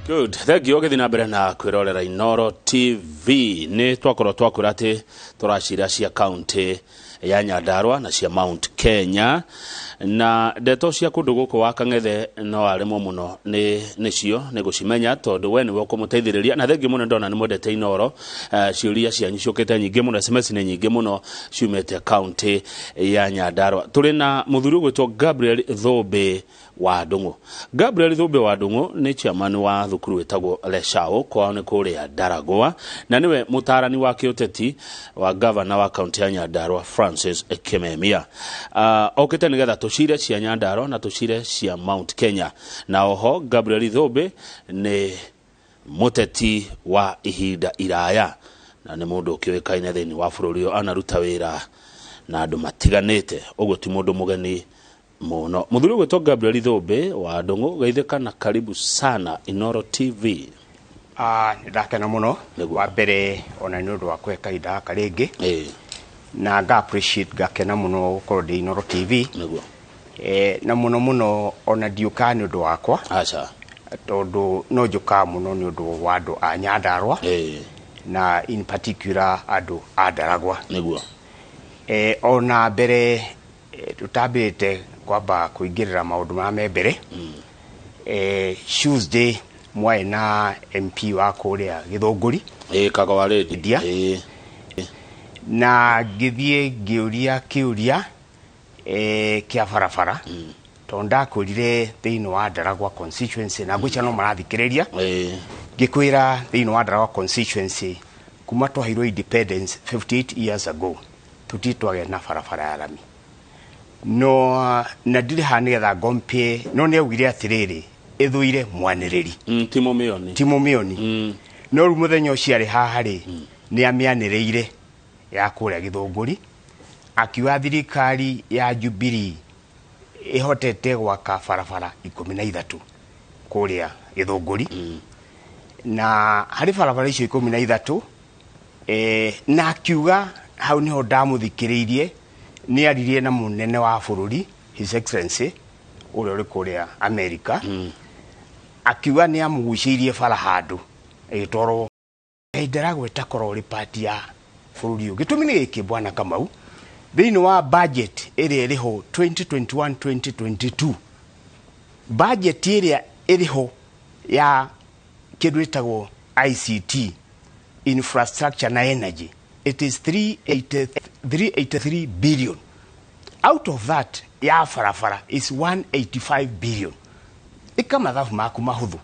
Good. Thank you ũgĩthiĩ na mbere na kwĩrorera Inoro TV. Nĩ twakorwo twakwĩra atĩ tũracira cia kaunti ya Nyandarua na cia Mount Kenya, na ndeto cia kũndũ gũkũ wa Kang'ethe no aremwo mũno nĩ nĩcio nĩ gũcimenya tondũ we nĩwe ũkũmũteithĩrĩria. Na thengiũ mũno, ndona nĩ mwendete Inoro. Ciũria cianyu ciũkĩte nyingĩ mũno, SMS nĩ nyingĩ mũno ciumĩte kaunti ya Nyandarua. Tũrĩ na mũthuri ũgwĩtwo Gabriel Thũmbĩ wa Ndung'u. Gabriel Thũmbĩ wa Ndung'u nĩ chairman wa thukuru ĩtagwo Leshau, kwao nĩ kũrĩa Ndaragwa, na nĩwe mũtaarani wa kĩũteti wa gavana wa kaunti ya Nyandarua Francis Kimemia. Okĩte nĩgetha tũcire cia Nyandarua na tũcire cia Mount Kenya. Na oho Gabriel Thũmbĩ nĩ mũteti wa ihinda iraya na nĩ mũndũ ũkĩũĩkaine thĩinĩ wa bũrũri ũyũ, anaruta wĩra na andũ matiganĩte, ũguo ti mũndũ mũgeni mũno. Mũthuri ũgwĩtwo Gabriel Thũmbĩ wa Ndung'u, geithĩka na karibu sana Inoro TV. Ah, nĩ ndakena mũno. Nĩguo. Wa mbere ona nĩ ũndũ wa kũhe kahinda gaka rĩngĩ na nga appreciate, ngakena mũno gũkorwo ndĩ Inoro TV. Na mũno mũno ona ndiũkaga nĩ ũndũ wakwa, Aca. tondũ no njũkaga mũno nĩ ũndũ wa andũ a Nyandarua na in particular andũ a Ndaragwa. Ona mbere tũtambĩte kwamba kũingĩrĩra maũndũ marĩa me mbere, Tuesday mwarĩ na MP wa kũrĩa Gĩthũngũri. Ĩĩ, Kago wa Lady. Ndia. Na ngĩthiĩ ngĩũria kĩũria kĩa barabara, tondũ ndakwĩrire thĩinĩ wa Ndaragwa constituency, na ngwĩciria no marathikĩrĩria, ngĩkwĩra thĩinĩ wa Ndaragwa constituency kuma twaheirwo independence 58 years ago tũtirĩ twagĩa na barabara ya rami. No na ndirĩ haha nĩgetha ngompie, no nĩ augire atĩrĩrĩ, ĩthũire mwanĩrĩri. Ti mũmĩoni. Ti mũmĩoni. No rĩu mũthenya ũcio arĩ haha rĩ, nĩ amĩanĩrĩire ya kũrĩa Gĩthũngũri, akiuga thirikari ya Jubilee ĩhotete gwaka barabara 13 kũrĩa Gĩthũngũri. Na harĩ barabara icio 13, na akiuga hau nĩho ndamũthikĩrĩirie, nĩ aririe na mũnene wa bũrũri, His Excellency ũrĩa ũrĩ kũrĩa America, akiuga nĩ amũgucĩirie bara handũ ĩgĩtwarwo. Ndaragwa ĩtakorwo ĩrĩ part ya bũrũri ũyũ. Gĩtũmi nĩ gĩkĩ, bwana Kamau, thĩinĩ wa budget ĩrĩa ĩrĩho 2021 2022, budget ĩrĩa ĩrĩho ya kĩndũ ĩtagwo ICT, infrastructure na energy, it is 380 383 billion. Out of that, ya barabara is 185 billion. Ĩka mathabu maku mahũthũ,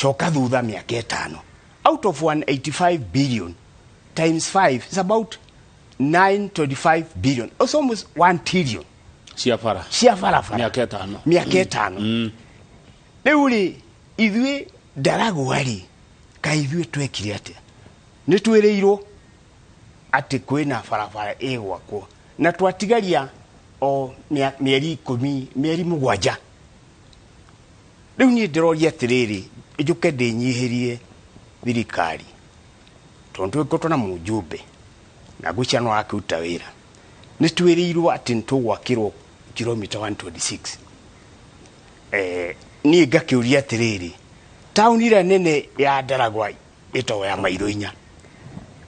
coka thutha mĩaka 5. Out of 185 billion times 5 is about 925 billion. It's almost 1 trillion. Cia bara. Cia barabara. Mĩaka 5. Mĩaka 5. Rĩu rĩ, ithuĩ Ndaragwa rĩ, kaĩ ithuĩ twekire atĩa? Nĩ twĩrĩirwo atĩ kwĩna barabara ĩgwakwo na twatigaria o mĩeri 10, mĩeri 7. Rĩu niĩ ndĩroria atĩrĩrĩ, njũke ndĩnyihĩrie thirikari, tondũ twĩkoretwo na mũjumbe na ngwĩciria no arakĩruta wĩra. Nĩ twĩrĩirwo atĩ nĩ tũgwakĩrwo kilomita 126. Niĩ ngakĩũria atĩrĩrĩ, taũni ĩrĩa nene ya Ndaragwa ĩtagwo ya mairo inya,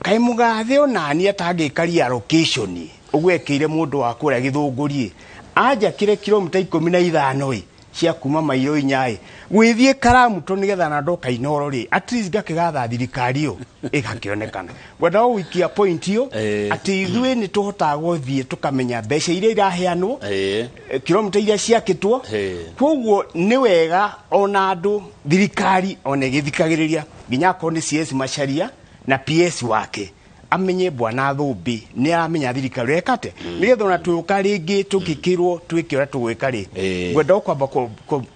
kaĩ mũgathe onani atangĩkaria allocation ũguo ekĩire mũndũ wa kũrĩa Gĩthũngũri, anjakĩre kilomita 15 ĩ cia kuma mairo inya ĩ gwĩthiĩ Karamuto, nĩgetha na ndoka Inoro rĩ, at least ngakĩgatha thirikari ĩyo ĩgakĩonekana. Ngwendaga gũikia point ĩyo atĩ ithuĩ nĩ tũhotaga gũthiĩ tũkamenya mbeca iria iraheanwo, kilomita iria ciakĩtwo. Koguo nĩ wega ona andũ thirikari ona ĩgĩthikagĩrĩria, nginya akorwo nĩ CS Macharia na PS wake, amenye bwana Thũmbĩ nĩ aramenya thirikari ĩreka atĩa, nĩgetha ona twĩũka rĩngĩ tũngĩkĩrwo twĩke ũrĩa tũgwĩka rĩ. Ngwenda gũkwamba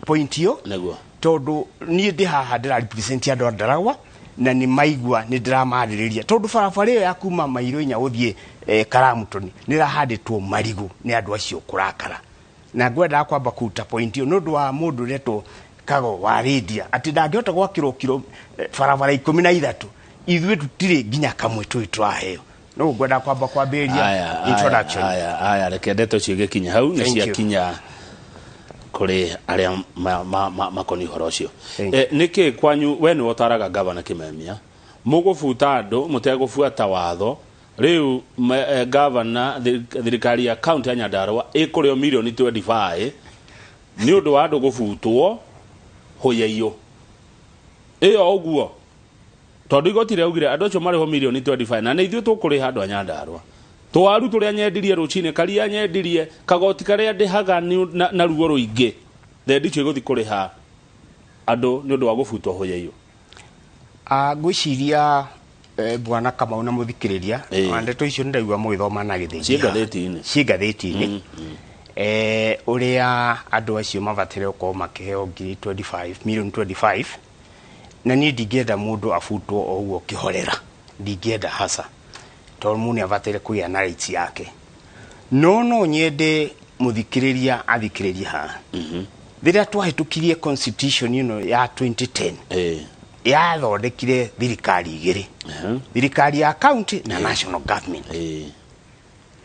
point ĩyo, tondũ niĩ ndĩ haha ndĩra represent andũ a Ndaragwa na nĩ maigua nĩ ndĩramarĩrĩria, tondũ barabara ĩyo ya kuma mairo inya gũthiĩ Karamutoni nĩ ĩrahandĩtwo marigũ nĩ andũ acio kũrakara. Na ngwendaga kwamba kũruta point ĩyo nĩ ũndũ wa mũndũ ũretwo Kago wa Rĩndia, atĩ ndangĩhota gwakĩrwo kiro barabara 13, ithuĩ tũtirĩ nginya kamwe tũrĩ tũraheo. No ngwendaga kwamba kwambĩrĩria Aya, introduction. Aya, aya, reke ndeto icio igĩkinya hau nĩ Thank you. ciakinya. Kũrĩ arĩa makoniĩ ũhoro ũcio. Thank you. Nĩkĩ kwanyu we nĩwe ũtaraga gavana Kimemia mũgũbuta andũ mũtegũbuata watho? Rĩu gavana, thirikari ya kaunti ya Nyandarua ĩkũrĩo mirioni 25 nĩ ũndũ wa andũ gũbutwo hũyaiyo ĩyo ũguo, tondũ igoti rĩaugire andũ acio marĩhwo mirioni 25, na nĩ ithuĩ tũkũrĩha andũ a Nyandarua. Twaru tũrĩa nyendirie rũcinĩ, karia nyendirie, kagoti karĩa ndĩhaga na ruo rũingĩ, thendi icio igũthiĩ kũrĩha andũ nĩ ũndũ wa gũbutwo hũyaiyo. Ngwĩciria bwana Kamau na mũthikĩrĩria, ona ndeto icio nĩndaigua mũgĩthoma na gĩthĩnji Ciĩ ngathĩti-inĩ. Ciĩ ngathĩti-inĩ. Ũrĩa andũ acio mabatire gũkorwo makĩheo ngiri 25, million 25, na niĩ ndingĩenda mũndũ abutwo o ũguo kĩhorera, ndingĩenda hasa, tondũ mũndũ nĩ abataire kũgĩa na rights yake. No nyende mũthikĩrĩria athikĩrĩrie haha. Rĩrĩa twahĩtũkirie constitution ĩno ya 2010, yathondekire thirikari igĩrĩ, thirikari ya county na national government.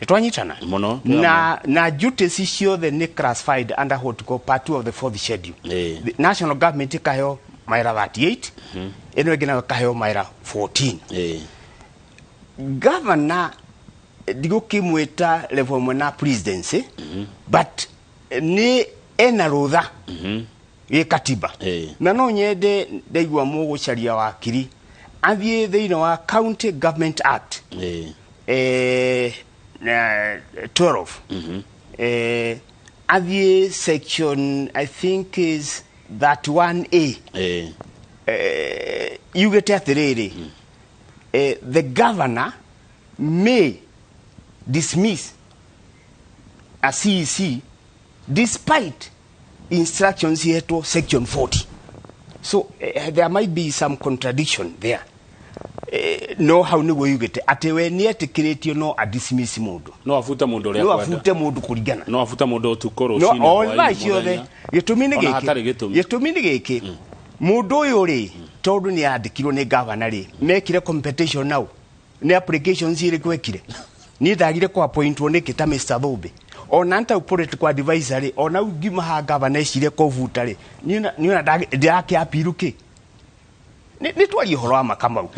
Nĩtwanyitana? Mũno. Na duties ciothe nĩ classified under what we call part 2 of the fourth schedule. The national government ĩkaheo maĩra 38, ĩno ĩngĩ nayo ĩkaheo maĩra 14. Governor ndigũkĩmwĩta level ĩmwe na presidency, but nĩ ena rũtha gĩkatiba. Na no nyende, ndaigua mũgũcaria wakiri, athiĩ thĩinĩ wa County Government Act na 12, athiĩ section, I think is 31A, yugĩte atĩrĩrĩ, the governor may dismiss a CEC despite instructions ihetwo section 40. So there might be some contradiction there. No hau nĩguo yugĩte atĩ we nĩ etĩkĩrĩtio no adismiss mũndũ. No abute mũndũ ũrĩa No akwenda. Abute mũndũ kũringana No abute mũndũ ũtukũ, no rũcinĩ, o hwaĩ-inĩ, thaa ciothe. mũthenya. Gĩtũmi nĩ Ona gĩkĩ. hatarĩ gĩtũmi. Gĩtũmi nĩ gĩkĩ, mũndũ ũyũ rĩ, tondũ nĩ andĩkirwo nĩ gavana rĩ, mekire competition nau nĩ applications irĩkũ ekire? Niĩ ndagire kũ appointwo nĩkĩ ta Mr. Thumbi? Ona nta political advisor rĩ, ona ngiuma ha gavana ecire kũbuta rĩ, niĩ ona ndĩrakĩ appeal kĩ? Nĩ twarie ũhoro wa makamau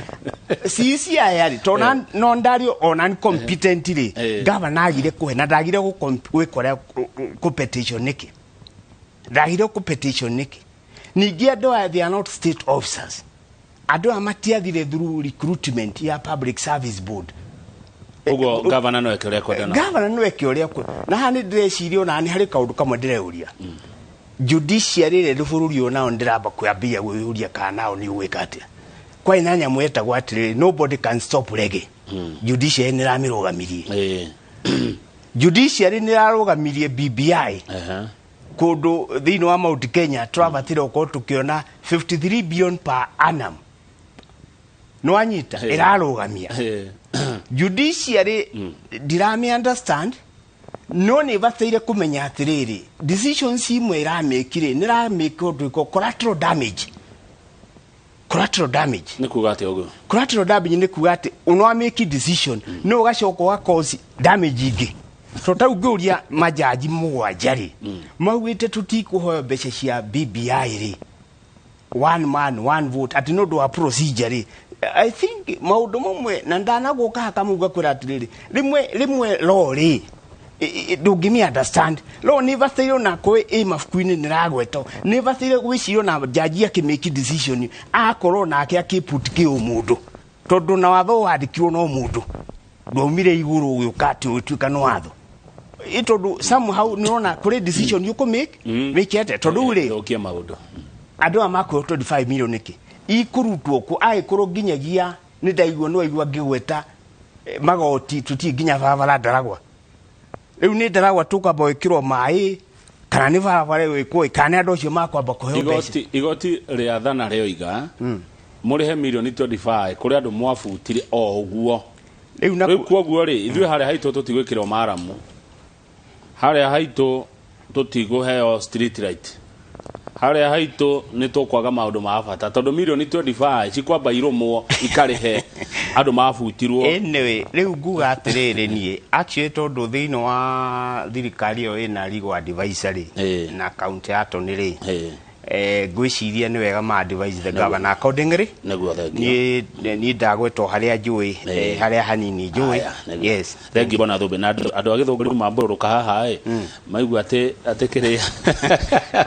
CEC aya rĩ, tondũ no ndario ona incompetent rĩ, gavana agire kũhe na ndagire gwĩka ũrĩa competition nĩkĩ? Ndagire competition nĩkĩ? Ningĩ andũ aya, they are not state officers. Andũ aya matiathire through recruitment ya Public Service Board. Ũguo gavana no eke ũrĩa ekwenda nao. Gavana no eke ũrĩa na haha nĩ ndĩreciria ona nĩ harĩ kaũndũ kamwe ndĩreuria. Judiciary ĩrĩa ĩrĩ bũrũri ũyũ, nao ndĩramba kwambia gwĩyũria kana nao nĩ ũgwĩka atĩa. Kwarĩ na nyamũ yetagwo atĩrĩrĩ, nobody can stop reggae. Judiciary nĩ ĩramĩrũgamirie. Judiciary nĩ ĩrarũgamirie BBI. Kũndũ thĩinĩ wa Mount Kenya tũrabatire gũkorwo tũkĩona 53 billion per annum, nĩwanyita? Ĩrarũgamia. Judiciary ndirami understand, no nĩ bataire kũmenya atĩrĩrĩ, decisions imwe ĩramĩkire nĩ ĩramĩka ũndũ ĩko collateral damage, collateral damage. Nĩ kuga atĩa ũguo? Collateral damage nĩ kuga atĩ ũno decision no ũgacoka ũga cause damage ingĩ. So ta ngĩũria majaji mũgwanja rĩ, maugĩte tũtikũheo mbeca cia BBI rĩ, one man one vote, atĩ nĩ ũndũ wa procedure rĩ. I think maũndũ mamwe na ndanagũka hakamuga kwĩra atĩrĩrĩ, rĩmwe rĩmwe law rĩ, ndũngĩmĩ understand. Law nĩ ĩbataire ona kwĩ ĩ mabuku-inĩ nĩ ragwetwo, nĩ ĩbataire gwĩcirio na jaji akĩmake decision akorwo nake akĩput kĩ ũmũndũ, tondũ na watho wandĩkirwo no mũndũ, ndwaumire igũrũ ũgĩũka atĩ ũgĩtuĩka nĩ watho. Ĩ tondũ somehow nĩũrona kũrĩ decision ũkũmake mĩke atĩa, tondũ rĩu rĩ, Thũkie maũndũ. Andũ aya makwĩrwo 25 million nĩkĩ ikũrutwo kũ? Agĩkorwo nginyagia nĩ ndaigua nĩ waigua ngĩgweta magoti, tũtirĩ nginya barabara ndaragwa. Rĩu nĩ ndaragwa tũkwamba gwĩkĩrwo maĩ, kana nĩ barabara ĩgwĩkwo, kana nĩ andũ acio makwamba kũheo mbeca? Igoti rĩathana rĩoiga mũrĩhe mirioni 25 kũrĩ andũ mwabutire o ũguo. Rĩu na Rĩu kuoguo rĩ, ithuĩ harĩa haitũ tũtigwĩkĩrwo maramu, harĩa haitũ tũtikũheo street light, Harĩa haitũ nĩ tũkwaga maũndũ ma bata tondũ mirioni 25 cikwamba irũmwo ikarĩhe andũ mabutirwo. Anyway, rĩu nguga atĩrĩrĩ, niĩ actually tondũ thĩinĩ wa thirikari ĩyo ĩna legal advisor rĩ, na county attorney rĩ, ngwĩciria nĩ wega ma advise the governor accordingly. Nĩguo, thengiũ. Niĩ ndagwetwo harĩa njũĩ, harĩa hanini njũĩ. Aya, nĩguo. Yes. Thengiũ bwana Thũmbĩ. Na andũ a Gĩthũngũri mambũrũrũka haha ĩ maigua atĩ kĩrĩa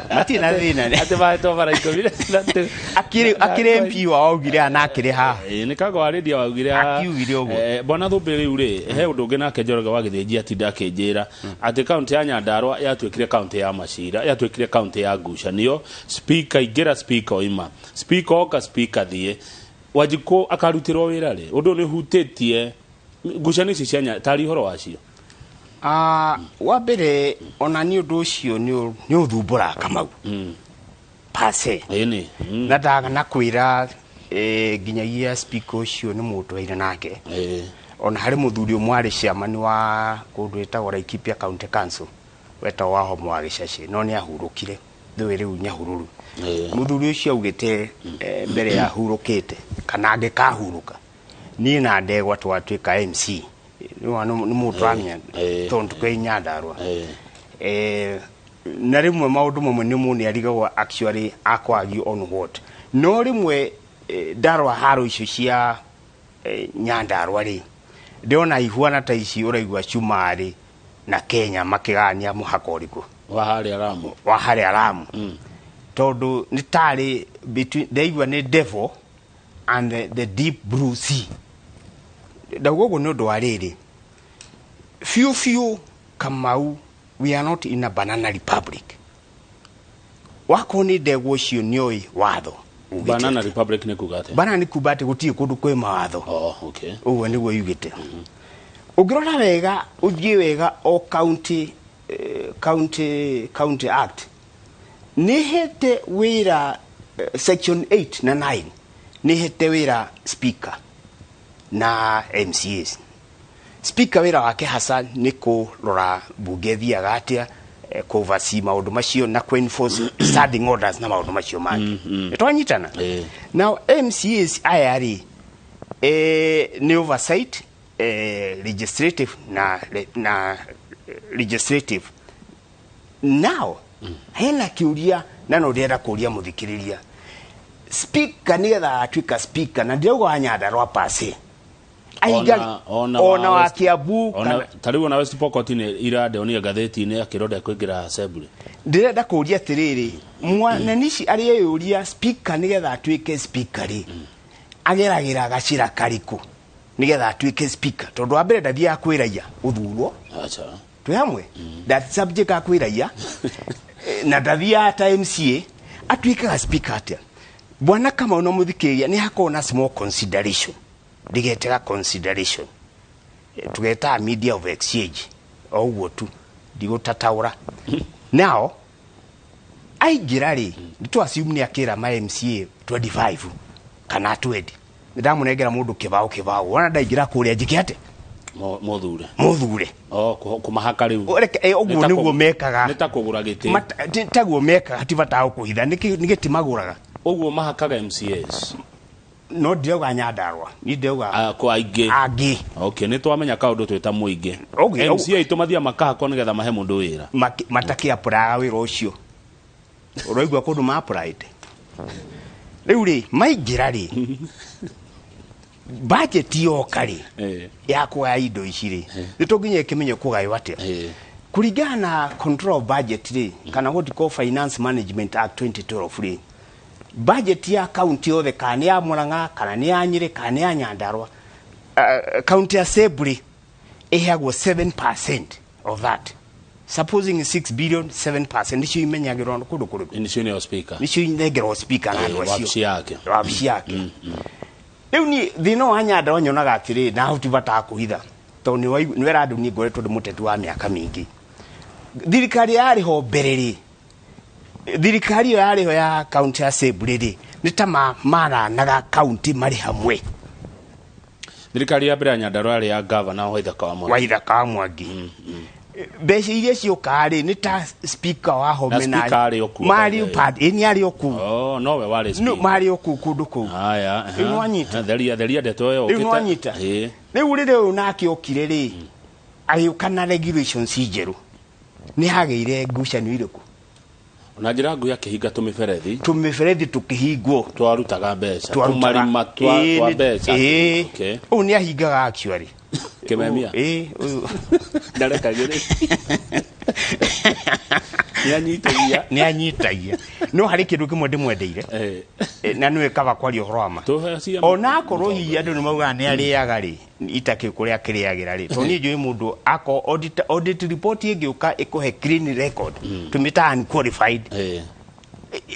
Matirĩ na thĩna. Atĩ mahetwo bara 13. Akĩrĩ MP wao augire ana akĩrĩ haha. Ĩĩ, nĩ kago wa rĩndia waugire Akiugire ũguo. Bwana Thũmbĩ, rĩu rĩ he ũndũ ũngĩ nake Njoroge wa Gĩthĩnji atinda akĩnjĩra atĩ kaunti ya Nyandarua yatuĩkire kaunti ya macira, yatuĩkire kaunti ya ngucanio, speaker ingĩra, speaker oima, speaker oka, speaker thiĩ, Wanjikũ akarutĩrwo wĩra rĩ. Ũndũ ũyũ nĩ ũhutĩtie ngucanio ici cia tarĩ ũhoro wacio. Ah, wa mbere ona nĩ ũndũ ũcio nĩ ũthumbũraga Kamau pase. Ĩni. Na ndagana kwĩra nginyagia speaker ũcio nĩ mũndũ nake, ona harĩ mũthuri ũmwe arĩ chairman wa kũndũ ĩtagwo Laikipia County Council wetagwo Wahomo wa Gĩcacĩ, no nĩ ahurũkire thũĩ rĩu Nyahururu. Mũthuri ũcio augĩte mbere ya ahurũkĩte kana angĩkahurũka, niĩ na ndegwa twatuĩka MC nĩ mũndũ tũramenya tondũ twĩ Nyandarua. Na rĩmwe maũndũ mamwe nĩ mũndũ nĩ arigagwo actually akwario on what, no rĩmwe ndarora haro icio cia Nyandarua rĩ, ndĩrona ihuana ta ici ũraigua Cumarĩ na Kenya makĩgania mũhaka ũrĩkũ. Wa harĩa Ramu. Wa harĩa Ramu, tondũ nĩ tarĩ between ndaigua nĩ devil and the deep blue sea. Ndauga ũguo nĩ ũndũ wa rĩrĩ, biũ biũ Kamau, we are not in a banana republic. Wakorwo nĩ ndegwa ũcio nĩoĩ watho ugĩte Banana atĩa. Republic nĩ kuga atĩa? Banana nĩ kuga atĩ gũtirĩ kũndũ kwĩ mawatho. Oh, okay. Ũguo nĩguo yugĩte. Ũngĩrora wega, ũthiĩ wega o county county act nĩ hete wĩra, section 8 na 9 nĩ hete wĩra speaker na MCAs. Speaker wĩra wake hasa nĩ kũrora mbunge ĩthiaga atĩa, kũ-oversee maũndũ macio na kũ-enforce standing orders na maũndũ macio mangĩ. Nĩ twanyitana? Ĩĩ. Now MCAs aya rĩ, nĩ oversight, legislative na legislative. Now hena kĩũria na no ndĩrenda kũria mũthikĩrĩria: speaker nĩgetha atuĩka speaker, na ndirauga wa Nyandarua pase, Ona ona wa Kiambu ona kana ta rĩu ona West Pokot nĩ ira ndĩonire ngathĩti-inĩ akĩrwo ndekũingĩra assembly. Ndĩrenda kũria atĩrĩrĩ, mwananici arĩeyũria, speaker nĩgetha atuĩke speaker rĩ, ageragĩra gacĩra karĩkũ nĩgetha atuĩke speaker? Tondũ wa mbere ndathiaga kwĩ raia gũthurwo. Acha. Twĩ hamwe? Subject kwĩ raia, na ndathiaga ta MCA. Atuĩkaga speaker atĩa? Bwana Kamau na mũthikĩrĩria, nĩ hakorwo na small consideration, ndigetega consideration, tugetaga media of exchange o ũguo tu, ndigũtataũra. Now aingĩra rĩ, nĩ tũ assume nĩ akĩra ma MCA 25 kana 20, nĩ ndamũnengera mũndũ kĩbaũ kĩbaũ, wona ndaingĩra kũrĩa njĩke atĩ Mũthure. Mũthure. Oh, kũmahaka rĩu. Reke, ũguo Nĩ ta nĩguo mekaga. Nĩ ta kũgũra gĩtĩ. Taguo mekaga, ti bata wa kũhitha, nĩ gĩtĩ magũraga. Ũguo mahakaga MCAs? No ndirauga Nyandarua, niĩ ndĩrauga Ah, kwa aingĩ. Angĩ. Okay, nĩ twamenya kaũndũ twĩta mũingĩ. Okay, MCA itũ mathiaga makahakwo nĩgetha mahe mũndũ wĩra. Matakĩapuraga wĩra ũcio, ũraigua kũndũ maapuraĩte rĩu rĩ, maingĩra rĩ, budget yoka rĩ, ya kũgaya indo ici rĩ, nĩ tũnginya ĩkĩmenye kũgaywo atĩa. Kũringana na control of budget rĩ, kana what you call Finance Management Act 2012 rĩ, budget ya county yothe, kana nĩ ya Murang'a, kana nĩ ya Nyĩrĩ, kana nĩ ya Nyandarua, county assembly ĩheagwo 7% of that. Supposing 6 billion, 7% nĩcio imenyagĩrwo kũndũ kũrĩkũ? Nĩcio nĩo speaker. Nĩcio inengerwo speaker na andũ acio. Wabici yake. Wabici yake. Rĩu niĩ thĩna wa Nyandarua nyonaga atĩrĩrĩ, na hau ti bata wa kũhitha tondũ nĩ wera andũ, niĩ ngoretwo ndĩ mũteti wa mĩaka mĩingĩ. Thirikari yarĩ ho mbere rĩ, thirikari ĩyo yarĩ ho ya county assembly rĩ, nĩ ta maranaga county marĩ hamwe. Thirikari ya mbere ya Nyandarua yarĩ ya gavana Waithaka wa Mwangi. Waithaka wa Mwangi. Mbeca iria cioka rĩ, nĩ ta speaker wa Na home. speaker arĩ o kuo, by marĩ the way. part ĩ, nĩ arĩ o kũu. Oh, nowe warĩ No, speaker. marĩ o kũu kũndũ kũu. Haya. Rĩu nĩwanyita? Theria, theria ndeto ĩyo. Rĩu ũkĩte- nĩwanyita? Ĩĩ. Rĩu rĩrĩa ũyũ nake okire rĩ, agĩũka na regulations njerũ, nĩ hagĩire ngucanio irĩkũ? Na njĩra nguhĩ akĩhinga tũmĩberethi. Tũmĩberethi tũkĩhingwo. Twarutaga mbeca. Twarutaga. Tũmarima twa Ĩĩ, twa mbeca. Ĩĩ. Okay. Ũyũ nĩ ahingaga actually. Kĩmemia. Ĩĩ, ũyũ. Ndarekagĩrĩ. Nĩ anyitagia. Nĩ anyitagia, no harĩ kĩndũ kĩmwe ndĩmwendeire. Na nĩwe kaba kwaria ũhoro wa ma. Tũhe cia Ona akorwo hihi andũ nĩ maugaga nĩ arĩaga rĩ, itakĩ kũrĩa akĩrĩagĩra rĩ, tondũ niĩ njũĩ mũndũ ako audit report ĩngĩũka ĩkũhe clean record, tũmĩtaga unqualified,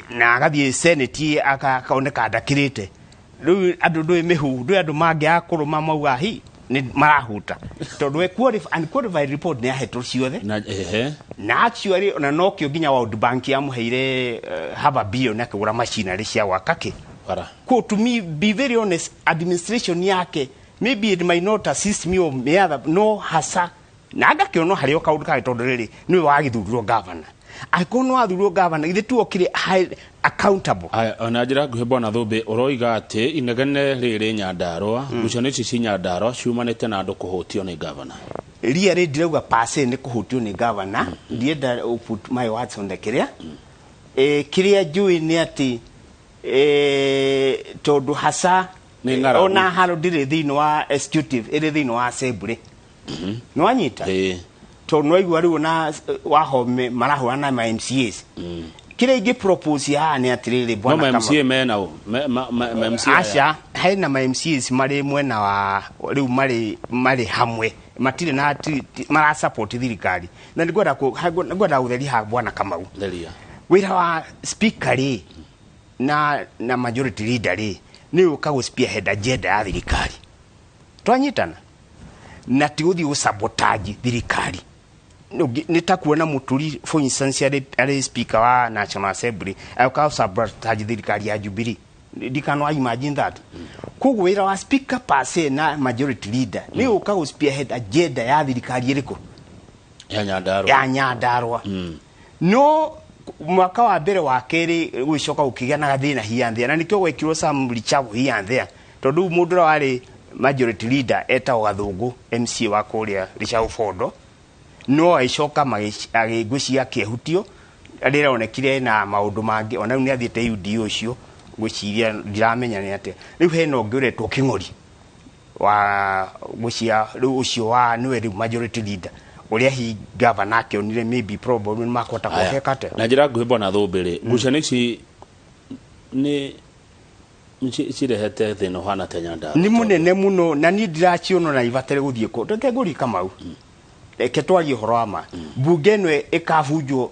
na agathiĩ senate akoneka ndakĩrĩte. Rĩu andũ ndũĩ mĩhu, ndũĩ andũ mangĩaga kũrũma mauga hi nĩ marahuta, tondũ we unqualified report nĩ yahetwo ciothe. Na ehe. Na actually ona nokĩo nginya World Bank yamũheire half a billion akĩgũra machinery cia gwaka kĩ. Bara. Ko to me, be very honest, administration yake, maybe it might not assist me or me other, no hasa na ngakĩona harĩ o kaũndũ kangĩ, tondũ rĩrĩ nĩwe wagĩthurirwo governor, angĩkorwo nĩ wathurirwo governor, githĩ tu okire accountable? Aya, na njĩra nguhĩ, bwana Thũmbĩ, ũroiga atĩ inegene rĩrĩ Nyandarũa, ngucanio ici ci Nyandarũa ciumanĩte na andũ kũhũtio nĩ gavana? Ria rĩ, ndirauga pase nĩ kũhutio nĩ governor, ndienda put my words on the kĩrĩa. Kĩrĩa njũĩ nĩ atĩ tondũ hasa Nĩ ng'aragu. Ona haro ndĩrĩ thĩinĩ wa executive, ĩrĩ thĩinĩ wa assembly, nĩwanyita? Ĩĩ. Tondũ nĩwaigua rĩu ona wahome marahũrana na ma MCAs. Kĩrĩa ingĩ propose haha nĩ atĩrĩrĩ, No bwana ma Kamau. MCA mena ũ? Ma MCA aya? Aca, hena ma MCAs marĩ mwena wa rĩu, marĩ hamwe, matirĩ na mara support thirikari, na nĩngwenda nĩngwenda gũtheria haha, bwana Kamau. Theria. Wĩra wa speaker rĩ na majority leader rĩ, nĩ gũka gũ spearhead agenda ya thirikari, twanyitana, na ti gũthiĩ gũ sabotage thirikari. Nĩ ta kuona Mũturi, for instance, arĩ speaker wa National Assembly agĩũka gũ sabotage thirikari ya Jubilee. Ndikano imagine that. Koguo wĩra wa speaker per se na majority leader nĩ gũka gũ spearhead agenda ya thirikari ĩrĩkũ? Ya Nyandarũa. Ya Nyandarũa. No mwaka wa mbere wa kerĩ gũgĩcoka gũkĩgĩa na gathĩna here and there, na nĩkĩo gwekirwo some reshuffle here and there, tondũ rĩu mũndũ ũrĩa warĩ majority leader etagwo Gathũngũ, MCA wa kũrĩa Rĩcaũ Bondo, no agĩcoka agĩngwĩciria akĩehutio rĩrĩa onekire na maũndũ mangĩ. Ona rĩu nĩ athiĩte UDA ũcio, ngwĩciria ndiramenya nĩ atĩa. Rĩu hena ũngĩ ũretwo Kĩng'ori wa gwĩciria rĩu ũcio wa nĩwe rĩu majority leader, ũrĩa hi governor akĩonire maybe probably nĩ makũhota Aya. kũheka atĩa. Na njĩra nguhĩ, bwana Thũmbĩ rĩ, ngucanio ici nĩ cirehete thĩna ũhana atĩa Nyandarũa? Nĩ mũnene mũno, na niĩ ndiraciona na ibatere gũthiĩ kũ. Reke ngũrie, Kamau, reke twarie ũhoro wa ma. Mbunge ĩno ĩkabunjwo,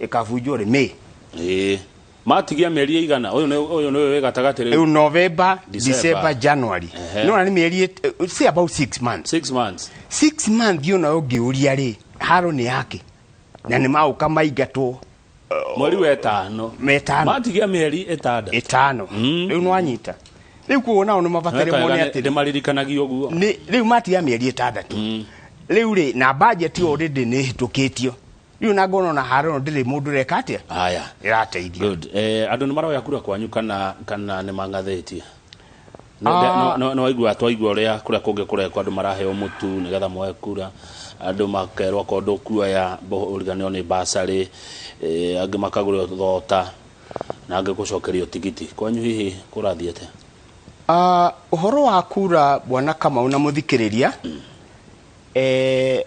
ĩkabunjwo rĩ? May. Ĩĩ, matigia mĩeri ĩigana? Ũyũ nĩ wĩ gatagatĩ rĩu. Rĩu November, December. December, January. No nĩ mĩeri say about 6 months. 6 months. 6 months ona ũngĩũria rĩ, haro nĩ yake na nĩ maũka maingatwo. Mweri wa ĩtano. Metano. Matigia mĩeri 6. 5. Rĩu nĩwanyita, rĩu koguo nao nĩ mabatare mone atĩ ndĩmaririkanagia ũguo. Nĩ rĩu matiga mĩeri 6 rĩu rĩ, na budget already nĩ ĩhĩtũkĩtio rĩu, na ngona ona haro ĩno ndĩrĩ mũndũ ũreka atĩa. Haya. Ĩrateithia. Good. Andũ nĩ maroya kura kwanyu kana nĩ mang'athĩtie? Ah. No waigua, twaigua ũrĩa kũrĩa kũngĩ kũrekwo, andũ maraheo mũtu nĩgetha moe kura, andũ makerwo akorwo ndũkuoya ũriganĩrwo nĩ basarĩ, angĩ makagũrĩrwo thota na angĩ gũcokerio tigiti. Kwanyu hihi kũrathiĩ atĩa? Ũhoro wa kura, bwana Kamau na mũthikĩrĩria,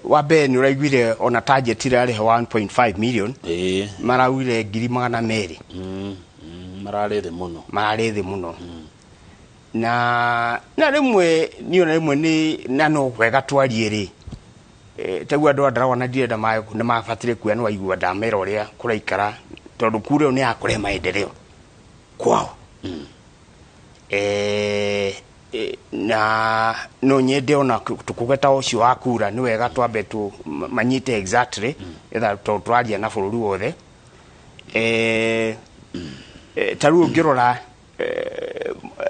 wa mbere nĩ ũraiguire ona target ĩrarĩha 1.5 million, maraugire 200,000. Mararĩ thĩ mũno. Mararĩ thĩ mũno, na rĩmwe niĩ ona rĩmwe nĩ na no wega twarie rĩ, taguo andũ a Ndaragwa na ndirenda nĩ mabatire kuoya, nĩ waigua ndamera ũrĩa kũraikara, tondũ kura ĩyo nĩ ya kũrehe maendeleo kwao. Na no nyende ona tukugeta ũcio wa kura, nĩ wega twambe tu manyite exactly etha, tondũ tũraria na bũrũri wothe. Ta rĩu ũngĩrora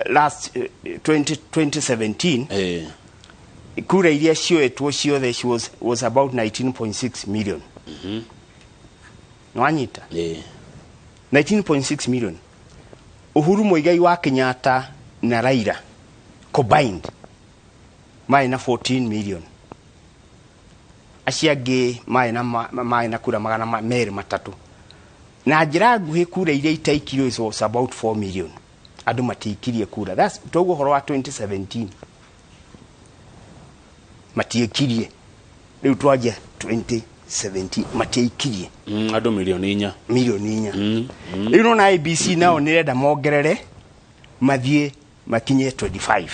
last 20, 2017, Kura iria cioetwo ciothe she was about 19.6 million. Nwanyita? 19.6 million. Uhuru Muigai wa Kenyatta na Raila combined marĩ na 14 million. Acio angĩ marĩ na marĩ na kura magana merĩ matatũ. Na njĩra nguhĩ, kura iria itaikirio is was about 4 million. Andũ matiikirie kura. That's toguo ũhoro wa 2017 matiĩkirie. Rĩu twanjia 2017 matiaikirie. Andũ 4 milioni. 4 milioni. Rĩu nona IEBC nao nĩrenda mongerere mathiĩ makinye 25.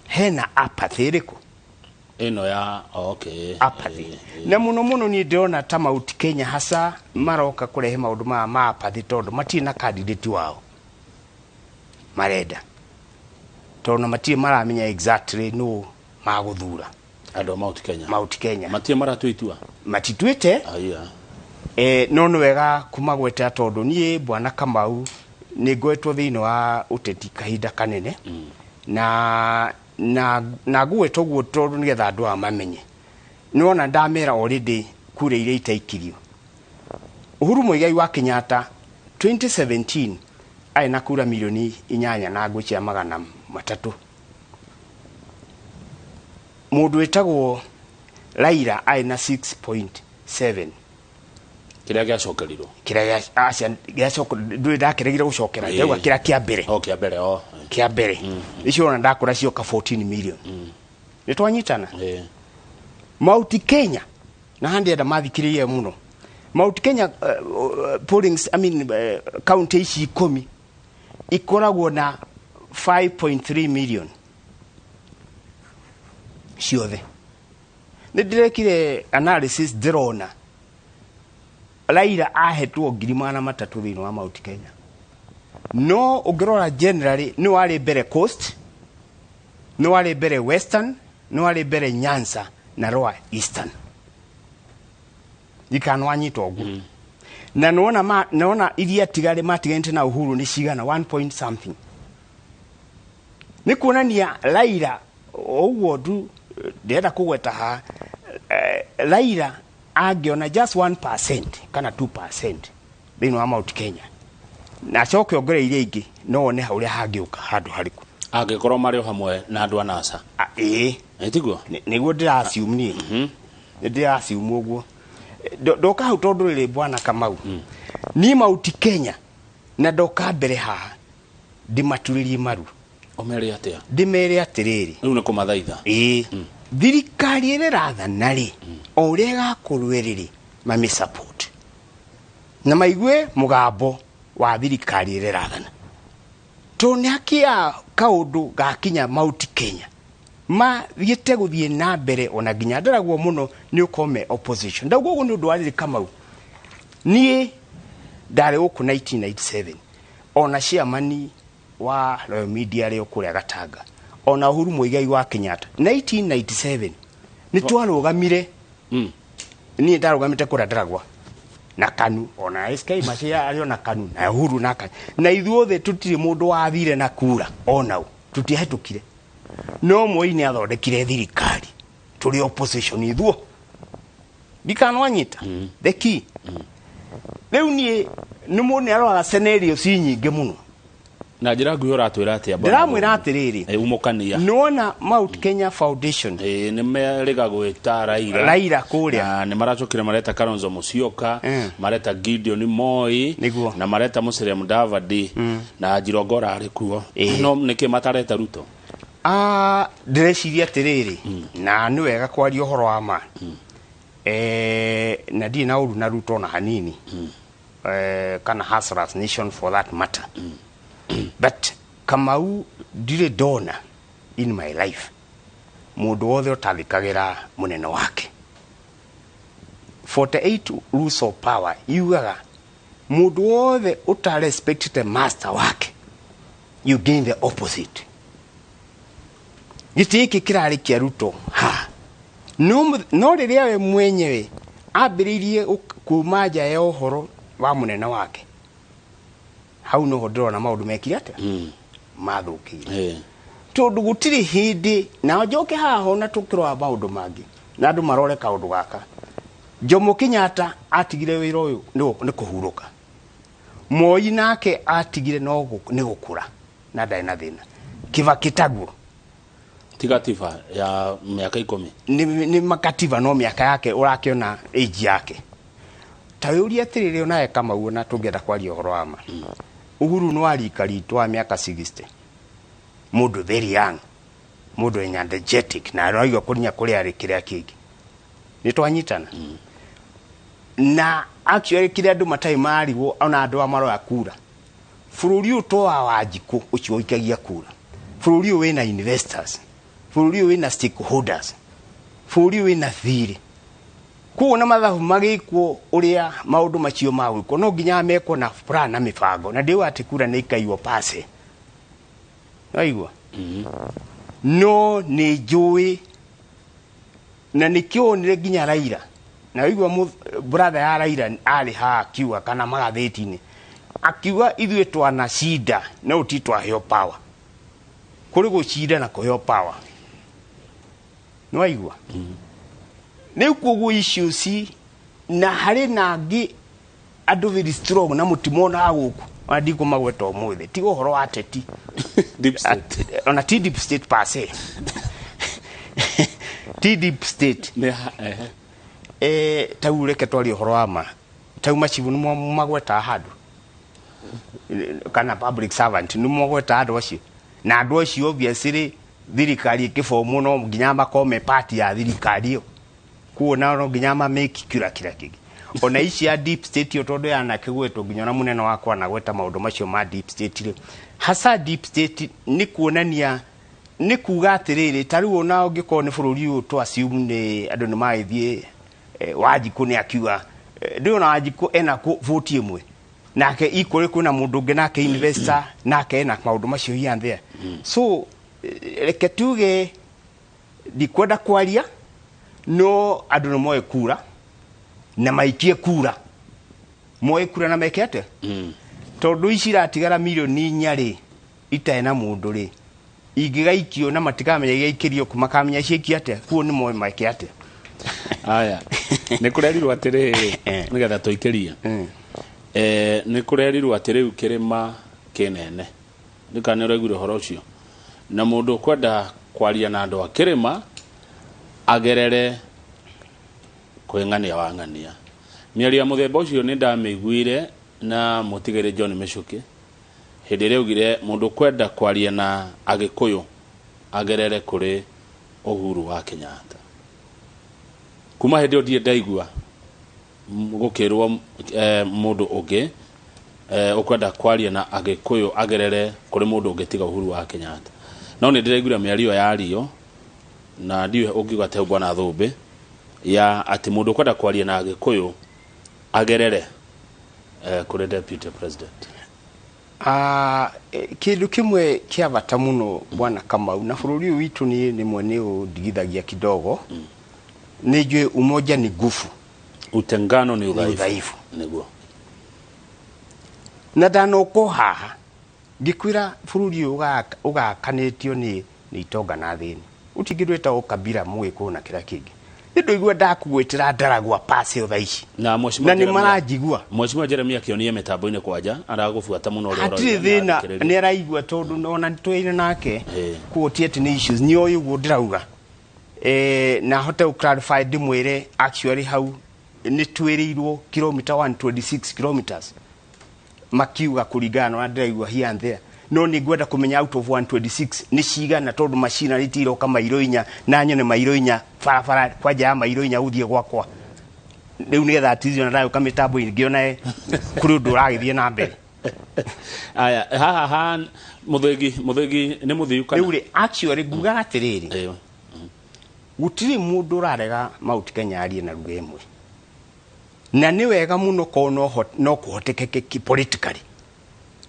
Hena apathy ĩrĩkũ? Ĩno ya, okay. Apathy. Na mũno mũno niĩ ndĩrona ta Mount Kenya hasa maroka kũrehe maũndũ maya ma apathy tondũ matirĩ na candidate wao marenda, tondũ na matirĩ maramenya exactly nũ magũthura. Andũ a Mount Kenya. Mount Kenya. Matirĩ maratua itua. Matituĩte. Aya. No nĩ wega kũmagweta tondũ niĩ bwana Kamau nĩ ngoretwo thĩinĩ wa ũteti kahinda kanene na ngũgweta ũguo tondũ nĩgetha andũ aya mamenye. Nĩwona ndamera already kura iria itaikirio. Uhuru Muigai wa Kenyatta 2017 arĩ na kura 8.3 milioni na ngũ cia 300. Mũndũ wĩtagwo Raila arĩ na 6.7. Kĩrĩa gĩacokerirwo. Kĩrĩa aca gĩacoka ndũrĩ ndakeregire gũcokera. Ndauga kĩrĩa kĩa mbere. O kĩa mbere o. Kĩa mbere icio ona ndakora cioka 14 million. Nĩ twanyitana? Ĩĩ. Mount Kenya na handi enda mathikĩrĩrie mũno. Mount Kenya polling, I mean, county ici 10 ikoragwo na 5.3 million ciothe. Nĩ ndĩrekire analysis, ndĩrona Raila ahetwo 300,000 thĩinĩ wa Mount Kenya, no ũngĩrora generally nĩ warĩ mbere Coast, nĩ warĩ mbere Western, nĩ warĩ mbere Nyanza na Lower Eastern. Ikana wanyita ũguo na nĩwona nĩwona iria tigarĩ matiganĩte na Uhuru nĩ cigana 1 point something. Nĩ kuonania Raila ũguo tu ndĩrenda kũgweta haha, Raila angĩona just 1% kana 2% thĩinĩ wa Mount Kenya na acoke ongerere iria ingĩ, no one haurĩa hangĩũka handũ harĩkũ. Angĩkorwo marĩ o hamwe na andũ a NASA. Ĩĩ. Ĩ tiguo? Nĩguo ndĩra-assume niĩ. Nĩ ndĩra-assume ũguo. Ndoka hau tondũ rĩrĩ bwana Kamau, niĩ Mount Kenya na ndoka mbere haha ndĩmaturĩrie maru. Ũmere atĩa? Ndĩmere atĩrĩrĩ. Rĩu nĩ kũmathaitha. Ĩĩ, thirikari ĩrĩa ĩrathana rĩ, o ũrĩa ĩgakorwo ĩrĩ rĩ, mamĩ support na maigue mũgambo wa thirikari ĩrĩa ĩrathana, tondũ nĩ hakia kaũndũ gakinya Mount Kenya mathiĩte gũthiĩ na mbere ona nginya ndaragwo mũno nĩ ũkorwo me opposition. Ndauga ũguo nĩ ũndũ wa rĩrĩ, Kamau, niĩ ndarĩ gũkũ 1997, ona chairman wa Royal Media arĩ o kũrĩa Gatanga, ona Uhuru Muigai wa Kenyatta 1997 nĩ twarũgamire. Niĩ ndarũgamĩte kũrĩa Ndaragwa na KANU, ona SK Macia arĩ ona KANU na Uhuru na KANU, na ithuothe tũtirĩ mũndũ wathire na kura onau, tũtiahĩtũkire, no Moi nĩ athondekire thirikari tũrĩ opposition ithuo. Ndikanwanyita the key. Rĩu niĩ nĩ mũndũ nĩ aroraga scenario ci nyingĩ mũno. Na njĩra nguhĩ ũratwĩra atĩa, bwana? Ndĩramwĩra atĩrĩrĩ. Umũkania. Nĩwona Mount Kenya Foundation. Ĩ, nĩ merĩga gwĩta Raila. Raila kũrĩa. Na nĩ maracokire mareta Kalonzo Musyoka, mareta Gideon Moi. Nĩguo. Na mareta Musalia Mudavadi na Njirongora arĩ kuo. No nĩkĩ matareta Ruto? Ah, ndĩreciria atĩrĩrĩ, na nĩ wega kwaria ũhoro wa ma, na ndirĩ na ũru na Ruto ona hanini, kana Hustlers Nation for that matter, but Kamau, ndirĩ ndona in my life mũndũ wothe ũtathikagĩra mũnene wake. 48 Rules of Power yugaga mũndũ wothe ũtarespectĩte master wake, you gain the opposite. Gĩtĩ gĩkĩ kĩrarĩ kĩa Ruto ha no rĩrĩa we mwenyewe ambĩrĩirie kuma nja ya ũhoro wa mũnene wake, hau noho ndĩrona maũndũ mekire atĩa, mathũkĩire. Tondũ gũtirĩ hĩndĩ na njoke haha ona tũkĩrora maũndũ mangĩ na andũ marore kaũndũ gaka. Jomo Kenyatta atigire wĩra ũyũ nĩ kũhurũka. Moi nake atigire no nĩ gũkũra na ndarĩ na thĩna. Kibaki taguo. Ti gatiba ya mĩaka 10. Nĩ makatiba no mĩaka yake ũrakĩona age yake. Ta wĩũrie atĩrĩrĩ onawe Kamau ona tũngĩenda kwaria ũhoro wa ma. Uhuru nĩ wa rika ritũ wa mĩaka 60. Mũndũ very young. Mũndũ energetic na araigua kũrinya kũrĩa arĩ kĩrĩa kĩngĩ. Nĩ twanyitana? Na actually kĩrĩa andũ matarĩ marigwo ona andũ a maroya kura. Bũrũri ũyũ to wa Wanjikũ ũcio ũikagia kura. Bũrũri ũyũ wĩna investors. Bũrũri ũyũ wĩna stakeholders. Bũrũri ũyũ wĩna thirĩ. Koguo na mathabu magĩkwo ũrĩa maũndũ macio magwĩkwo no nginya mekwo na plan na mĩbango. Na ndiuga atĩ kura nĩ ikaiywo pase. Waigua? No nĩ njũĩ na nĩkĩo wonire nginya Raila. Na waigua brother ya Raila arĩ haha akiuga kana magathĩti-inĩ akiuga ithuĩ twanacinda no ti twaheo power. Kũrĩ gũcinda na kũheo power. Nĩ waigua? Rĩu koguo issues na harĩ na angĩ andũ very strong na mũtimonaga gũkũ ona ndikũmagweta ũmũthĩ tiga ũhoro wa ateti. Deep state. Ona ti deep state per se. Ti deep state. Tau reke twarie ũhoro wa ma. Tau machibu nĩ magwetaga handũ. Kana public servant nĩ magwetaga andũ acio. Na andũ acio obviously thirikari ĩkĩbomwo no nginya makorwo me part ya thirikari ĩyo. Kuo nao no nginya ma make kira kira kĩngĩ. Ona ici ya deep state ĩyo tondũ yanakĩgwetwo nginya ona mũnene wakwa anagweta maũndũ macio ma deep state rĩ. Hasa deep state nĩ kuonania nĩ kuga atĩrĩrĩ ta rĩu ona ũngĩkorwo nĩ bũrũri ũyũ tũ assume nĩ andũ nĩ magĩthiĩ Wanjikũ nĩ akiuga ndĩrona Wanjikũ ena vote ĩmwe nake equally kwĩna mũndũ ũngĩ nake investor nake ena maũndũ macio here and there. So reke tuge ndikwenda kwaria no andũ nĩ moe kura na maikie kura. Moe kura na meke atĩa? Tondũ ici iratigara mirioni 4 rĩ itarĩ na mũndũ rĩ ingĩgaikio na matikamenya igaikĩrio kũ makamenya ciĩkio atĩa kuo nĩ moe meke atĩa. Aya nĩ kũrerirwo atĩrĩrĩ nĩgetha tũikĩrie. Nĩ kũrerirwo atĩ rĩu kĩrĩma kĩnene nĩ kana nĩ ũraiguire ũhoro ũcio na mũndũ ũkwenda kwaria na andũ a kĩrĩma agerere kwĩ ng'ania wa ng'ania. Mĩario ya mũthemba ũcio nĩ ndamĩiguire na mũtigĩrĩ John Michuki hĩndĩ ĩrĩa augire mũndũ ũkwenda kwaria na Agĩkũyũ agerere kũrĩ Uhuru wa Kenyatta. Kuma hĩndĩ ĩyo ndirĩ ndaigua gũkĩrwo mũndũ ũngĩ ũkwenda kwaria na Agĩkũyũ agerere kũrĩ mũndũ ũngĩ tiga Uhuru wa Kenyatta. No nĩ ndĩraiguire mĩario yario na ndiũĩ ũngiuga atĩa bwana Thũmbĩ ya atĩ mũndũ ũkwenda kwaria na Agĩkũyũ agerere kũrĩ deputy president. Kĩndũ kĩmwe kĩa bata mũno bwana Kamau na bũrũri ũyũ witũ nĩ rĩmwe nĩ ũndigithagia kidogo. Nĩ njũĩ umoja ni nguvu, utengano ni udhaifu. Udhaifu. Nĩguo. Na ndanoka haha ngĩkwĩra bũrũri ũyũ ũgakanĩtio nĩ itonga na thĩni. Ũtingĩndwĩta ũkabira mũgĩkũyũ na kĩrĩa kĩngĩ. Nĩ ndũigua ndakugwĩtĩra Ndaragwa pass ĩyo thaa ici. Na mheshimiwa na nĩ maranjigua. Mheshimiwa Jeremia akĩonia mĩtambo-inĩ kwanja aragũbuata mũno ũrĩa Hatirĩ thĩna nĩ araigua tondũ ona nĩ nake kuo ti atĩ nĩ issues nĩ oĩ ũguo ndĩrauga. Na hote gũ clarify ndĩmwĩre actually hau nĩ twĩrĩirwo kilomita 126 kilometers makiuga kũringana na ũrĩa ndĩraigua here and there. No nĩ ngwenda kũmenya out of 126 nĩ cigana tondũ machinery tiroka mairo 4 na nyone mairo 4 barabara kwanja ya mairo 4 gũthiĩ gwakwa. Rĩu nĩgetha atizio na ndagũka mĩtambo-inĩ ngĩonae kũrĩ ũndũ ũragĩthiĩ na mbere. Aya haha ha mũthĩgi nĩ mũthiu kana? Rĩu rĩ actually ngugaga atĩrĩrĩ gũtirĩ mũndũ ũrarega Mount Kenya arie na lugha ĩmwe. Na nĩ wega mũno korwo no kũhotekeke politically.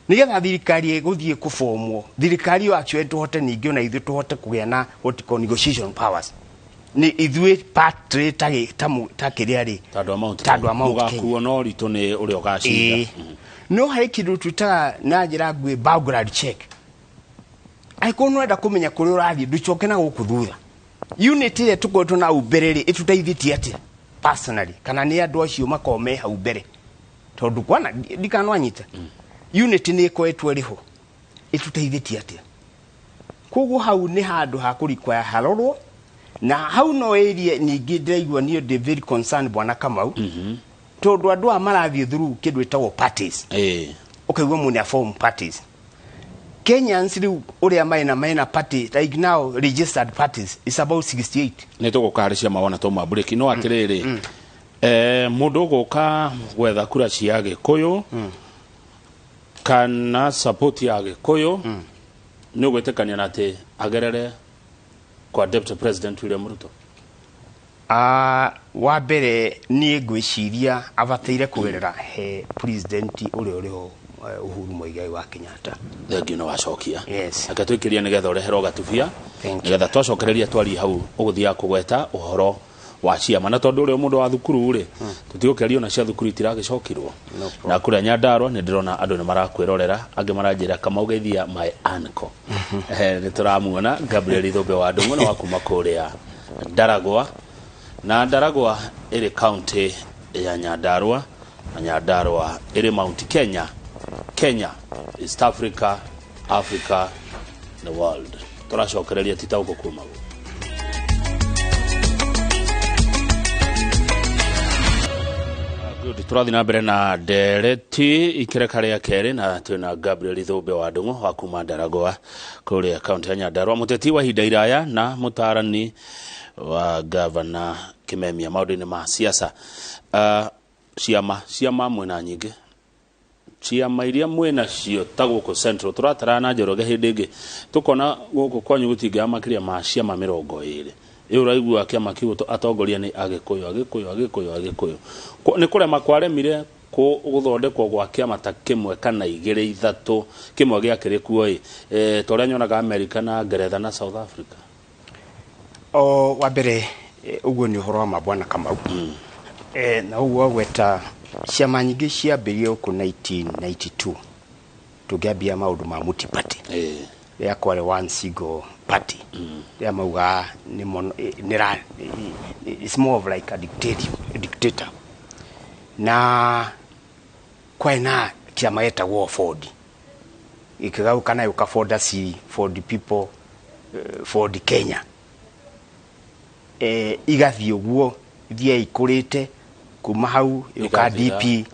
Nĩgetha thirikari ĩgũthiĩ kũbomwo, thirikari ĩyo actually tũhote ningĩ ona ithuĩ tũhote kũgĩa na what you call negotiation powers. Nĩ ithuĩ party ta kĩrĩa rĩ, Ta andũ a Mount ta andũ a Mount Kenya. Mũgakuo no ritũ nĩ ũrĩa ũgacinda. No harĩ kĩndũ twĩtaga na njĩra nguhĩ background check. Angĩkorwo nĩũrenda kũmenya kũrĩa ũrathiĩ, ndũcoke na gũkũ thutha. Unit ĩrĩa tũkoretwo na hau mbere rĩ, ĩtũteithĩtie atĩa personally, kana nĩ andũ acio makoragwo me hau mbere? Tondũ kwana ndikana nwanyita unit nĩ ĩkoretwo ĩrĩ ho, ĩtũteithĩtie atĩa? Koguo hau nĩ handũ ha kũrikwaya harorwo, na hau no area ningĩ ndĩraigua niĩ ndĩ very concerned, Bwana Kamau, tondũ andũ aya marathiĩ through kĩndũ ĩtagwo parties. Ũkaigua mũndũ nĩ form parties. Kenyans rĩu ũrĩa mena party, like now registered parties is about 68. Nä tå gå ka harä ciama wona twauma mburĩki, no atĩrĩrĩ, mũndũ ũgũka gwetha kura cia Gĩkũyũ kana support ya Gĩkũyũ, nĩ ũgwĩtĩkania na atĩ agerere kwa Deputy President William Ruto? Wa mbere, niĩ ngwĩciria abataire kũgerera he president ũrĩa ũrĩ ho, Uhuru Muigai wa Kenyatta. Thengiũ nĩ wacokia. Yes. Reke twĩkĩrie nĩgetha ũreherwo gatubia. Thank you. Nĩgetha twacokereria twarie hau ũgũthiaga kũgweta ũhoro wa ciama, na tondũ ũrĩa mũndũ wa thukuru rĩ, tũtigũkĩaria ona cia thukuru itiragĩcokirwo. No problem. Na kũrĩa Nyandarua nĩ ndĩrona andũ nĩ marakwĩrorera, angĩ maranjĩra, "Kamau, geithia my uncle." Nĩ tũramuona Gabriel Thũmbĩ wa Ndũng'ũ nĩ wa kuma kũrĩa Ndaragwa, na Ndaragwa ĩrĩ kaunti ya Nyandarua, na Nyandarua ĩrĩ Mount Kenya, Kenya, East Africa, Africa, the world. Tũracokereria tita ũkũ kumagwo. Good. Tũrathiĩ na mbere na ndereti ikereka rĩa kerĩ, na twĩna Gabriel Thũmbĩ wa Ndũng'ũ wa kuma Ndaragwa kũrĩa kaunti ya Nyandarua, mũteti wa ihinda iraya na mũtaarani wa gavana Kimemia maũndũ-inĩ ma siasa. Ciama mwĩna nyingĩ, ciama iria mwĩna cio ta gũkũ Central tũratarana na Njoroge hĩndĩ ĩngĩ, tũkona gũkũ kwanyu gũtingĩaga makĩria ma ciama 20. Ĩ ũraigua kĩama kĩu atongoria nĩ Agĩkũyũ, Agĩkũyũ, Agĩkũyũ, Agĩkũyũ. Nĩ kũrema kwaremire gũthondekwo gwa kĩama ta kĩmwe kana igĩrĩ ithatũ, kĩmwe gĩakĩrĩ kuo ĩ, ta ũrĩa nyonaga America na Ngeretha na South Africa? O wa mbere, ũguo nĩ ũhoro wa ma, Bwana Kamau. Na ũguo wagweta, ciama nyingĩ ciambĩrĩrie gũkũ 1992 tũngĩambia maũndũ ma multi-party, rĩrĩa kwarĩ one single party, rĩrĩa maugaga nĩ mono, nĩ ra, it's more of like a dictator. Na kwarĩ na kĩama gĩtagwo Ford, gĩkĩgarũka gĩũka Ford C, Ford People, Ford Kenya, igathiĩ ũguo ithiĩ ikũrĩte kuma hau yũka Igathira. DP.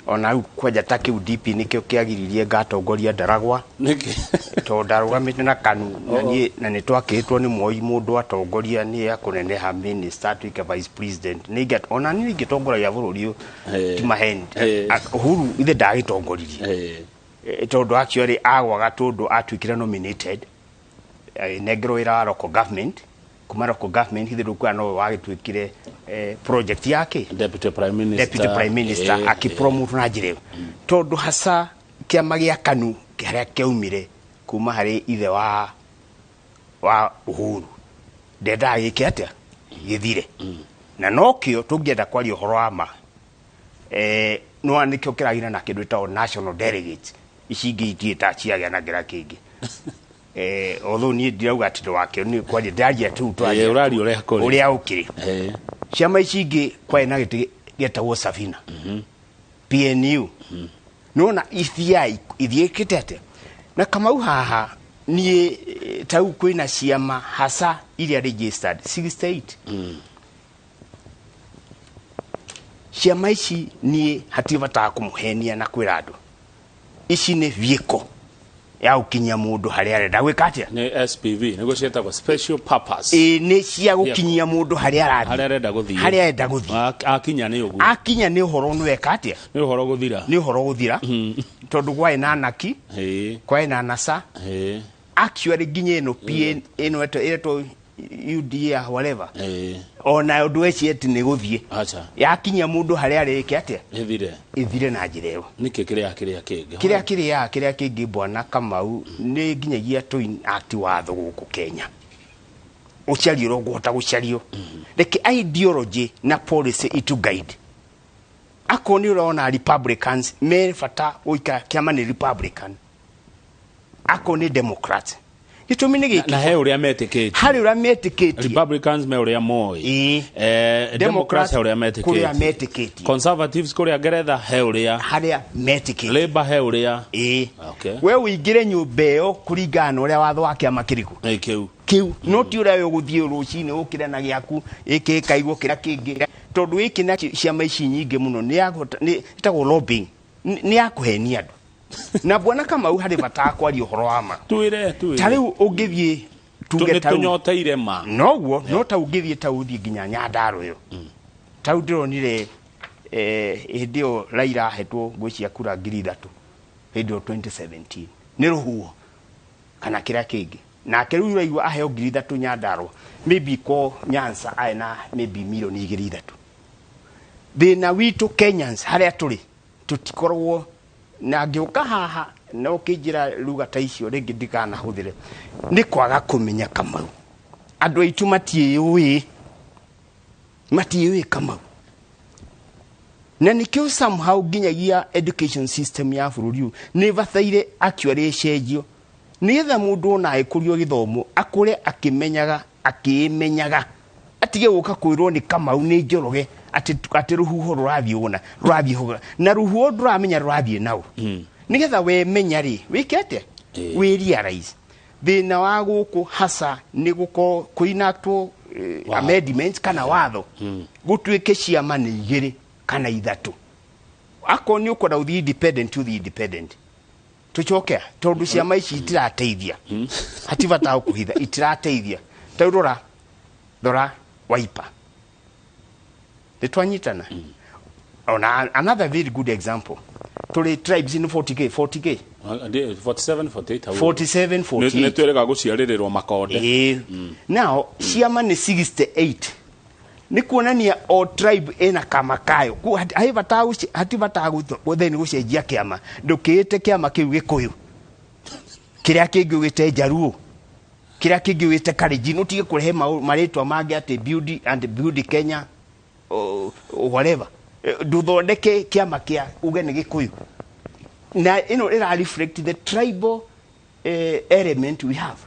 Ona rĩu kwanja ta kĩu DP nĩkĩo kĩagiririe ngatongoria Ndaragwa, Nĩkĩ? Tondũ ndarũgamĩte na KANU na niĩ, na nĩ twakĩtwo nĩ Moi mũndũ atongoria nĩ akũneneha minister, atuĩke vice president, nĩ ona niĩ ingĩtongoragia bũrũri ũyũ. Ti maheni. Uhuru ithe ndagĩtongoririe. Tondũ actually agwaga tondũ atuĩkire nominated, agĩnengerwo wĩra wa local government. Kuma local government ithe ndũkuona nowe wagĩtuĩkire project yake. Deputy Prime Minister. Deputy Prime Minister. Akĩpromote na njĩra ĩyo, tondũ hasa kĩama gĩa KANU harĩa kĩaumire kuma harĩ ithe wa Uhuru ndendaga gĩke atĩa gĩthire, na nokĩo tũngĩenda kwaria ũhoro wa ma, no nĩkĩo kĩragĩra na kĩndũ gĩtagwo national delegates. Ici ingĩ itirĩ ta ciagĩa na kĩrĩa kĩngĩ, although niĩ ndirauga atĩ ndĩ wakĩo, nĩ kwaria ndĩraria tu twaria. Ũraria ũrĩa kũrĩ. Ũrĩa ũkĩrĩ. Ciama ici ingĩ kwarĩ na gĩtĩ gĩetagwo Safina, PNU, nona ithiai ithiĩkĩte atĩa na Kamau haha niĩ, tau kwĩna ciama hasa iria registered 68. Ciama ici niĩ hatirĩ bata wa kũmũhenia na kwĩra andũ ici nĩ vehicle ya gũkinyia mũndũ harĩa arenda gwĩka atĩa. Nĩ SPV nĩguo ciĩtagwo, special purpose. Ĩ nĩ cia gũkinyia mũndũ harĩa arathiĩ. Harĩa arenda gũthiĩ. Harĩa arenda gũthiĩ. Akinya nĩ ũguo. Akinya nĩ ũhoro nĩ weka atĩa. Nĩ ũhoro gũthira. Nĩ ũhoro gũthira, tondũ kwarĩ na anaki, kwarĩ na NASA, actually nginya ĩno PN ĩno ĩretwo UDA, whatever, ona ũndũ weci ati nĩ gũthiĩ Acha. yakinyia mũndũ harĩa arĩke atĩa. Ĩthire. Ĩthire na njĩra ĩyo. Nĩkĩ kĩrĩa kĩrĩa kĩngĩ? Kĩrĩa kĩrĩaga kĩrĩa kĩngĩ, Bwana Kamau, nĩ nginyagia tũ act watho gũkũ Kenya ũcario ũrĩa ũkũhota gũcario, reke ideology na policy itu guide. Akorwo nĩ ũrona Republicans me bata gũikara kĩama nĩ Republican, akorwo nĩ Democrat. Gĩtũmi nĩ gĩkĩ. Na he ũrĩa metĩkĩtie. Harĩ ũrĩa metĩkĩtie. Republicans me ũrĩa moĩ. Democrats he ũrĩa metĩkĩtie. Kũrĩa metĩkĩtie. Conservatives kũrĩa Ngeretha he ũrĩa. Harĩa metĩkĩtie. Labour he ũrĩa. Ĩĩ. Okay. We ũingĩre nyũmba ĩyo kũringana na ũrĩa watho wa kĩama kĩrĩkũ. Ĩ kĩu. Kĩu. No ti ũrĩa we ũgũthiĩ rũcinĩ ũkĩre na gĩaku ĩkĩ ĩkaigwo kĩrĩa kĩngĩ. Tondũ gĩkĩ na ciama ici nyingĩ mũno nĩ ya nĩ ĩtagwo lobbying. Nĩ ya kũhenia andũ. Na bwana Kamau harĩ bata wa kwaria ũhoro wa ma. Twĩre, twĩre. Ta rĩu ũngĩthiĩ tuge Nĩ ta rĩu- tũnyoteire ma. Noguo, no ta ũngĩthiĩ ta ũthiĩ nginya Nyandarua ĩyo. Ta rĩu ndĩronire, hĩndĩ ĩyo Raila ahetwo ngũ cia kura 3,000 hĩndĩ ĩyo 2017. Nĩ rũhuho kana kĩrĩa kĩngĩ. Nake rĩu ũraigua aheo 3,000 Nyandarua, maybe ko Nyanza ae na maybe milioni igĩrĩ ithatũ. Thĩna witũ Kenyans harĩa tũrĩ tũtikoragwo na ngĩũka haha na ũkĩnjĩra ruga ta icio rĩngĩ ndikanahũthĩre, nĩ kwaga kũmenya Kamau. Andũ aitũ matiĩũĩ, matiĩũĩ Kamau. Na nĩkĩo somehow nginyagia education system ya bũrũri ũyũ nĩ ĩbataire actually ĩcenjio, nĩgetha mũndũ ona agĩkũrio gĩthomo akũre akĩmenyaga, akĩĩmenyaga, atige gũka kwĩrwo nĩ Kamau nĩ Njoroge atĩ rũhuho rũrathiĩ ũna, rũrathiĩ hũra. Na rũhuho ndũramenya rũrathiĩ naũ. Nĩgetha we menya rĩ, wĩke atĩa? Wĩ realize. Thĩna wa gũkũ hasa nĩ gũkorwo kũinactwo, amendments kana watho. Gũtuĩke ciama nĩ igĩrĩ kana ithatũ. Akorwo nĩ ũkwenda gũthiĩ independent, ũthiĩ independent. Tũcoke, tondũ ciama ici itirateithia. Hatibata gũkũhitha, itirateithia. Ta rĩu rora Wiper. Nĩ twanyitana? Ona another very good example. Tũrĩ tribes in 40K, 40K. 47, 48, hau. 47, 48. Nĩ twĩrĩga gũciarĩrĩrwo makonde. Ĩĩ. Now, ciama nĩ 68. Nĩ kuonania o tribe ĩna kama kayo. Ku, hati bata hati bata gũtheni gũcenjia kĩama. Ndũkĩĩte kĩama kĩu Gĩkũyũ. Kĩrĩa kĩngĩ ũgĩte Njaruo. Kĩrĩa kĩngĩ ũgĩte Kalenjin. Ũtige kũrehe marĩtwa mangĩ atĩ Build and Build Kenya, whatever. Ndũthondeke kĩama kĩa uge nĩ Gĩkũyũ. Na ĩno ĩra reflect the tribal element we have.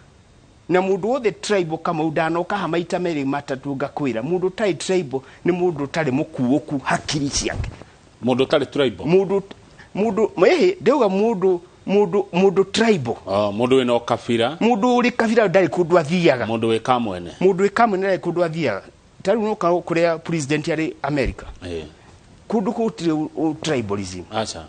Na mũndũ wothe tribal Kamau ndanoka ha maita merĩ matatũ ngakwĩra, mũndũ ũtarĩ tribal nĩ mũndũ ũtarĩ mũkuũku hakiri ciake. Mũndũ ũtarĩ tribal? Mũndũ, mũndũ, ĩhĩ, ndĩuga mũndũ, mũndũ, mũndũ tribal. Oh, mũndũ wĩna ũkabira. Mũndũ ũrĩ kabira ndarĩ kũndũ athiaga. Mũndũ wĩ kamwene. Mũndũ wĩ kamwene ndarĩ kũndũ athiaga. Ta rĩu noka kũrĩa president arĩ America. Kũndũ kũu gũtirĩ tribalism. Acha.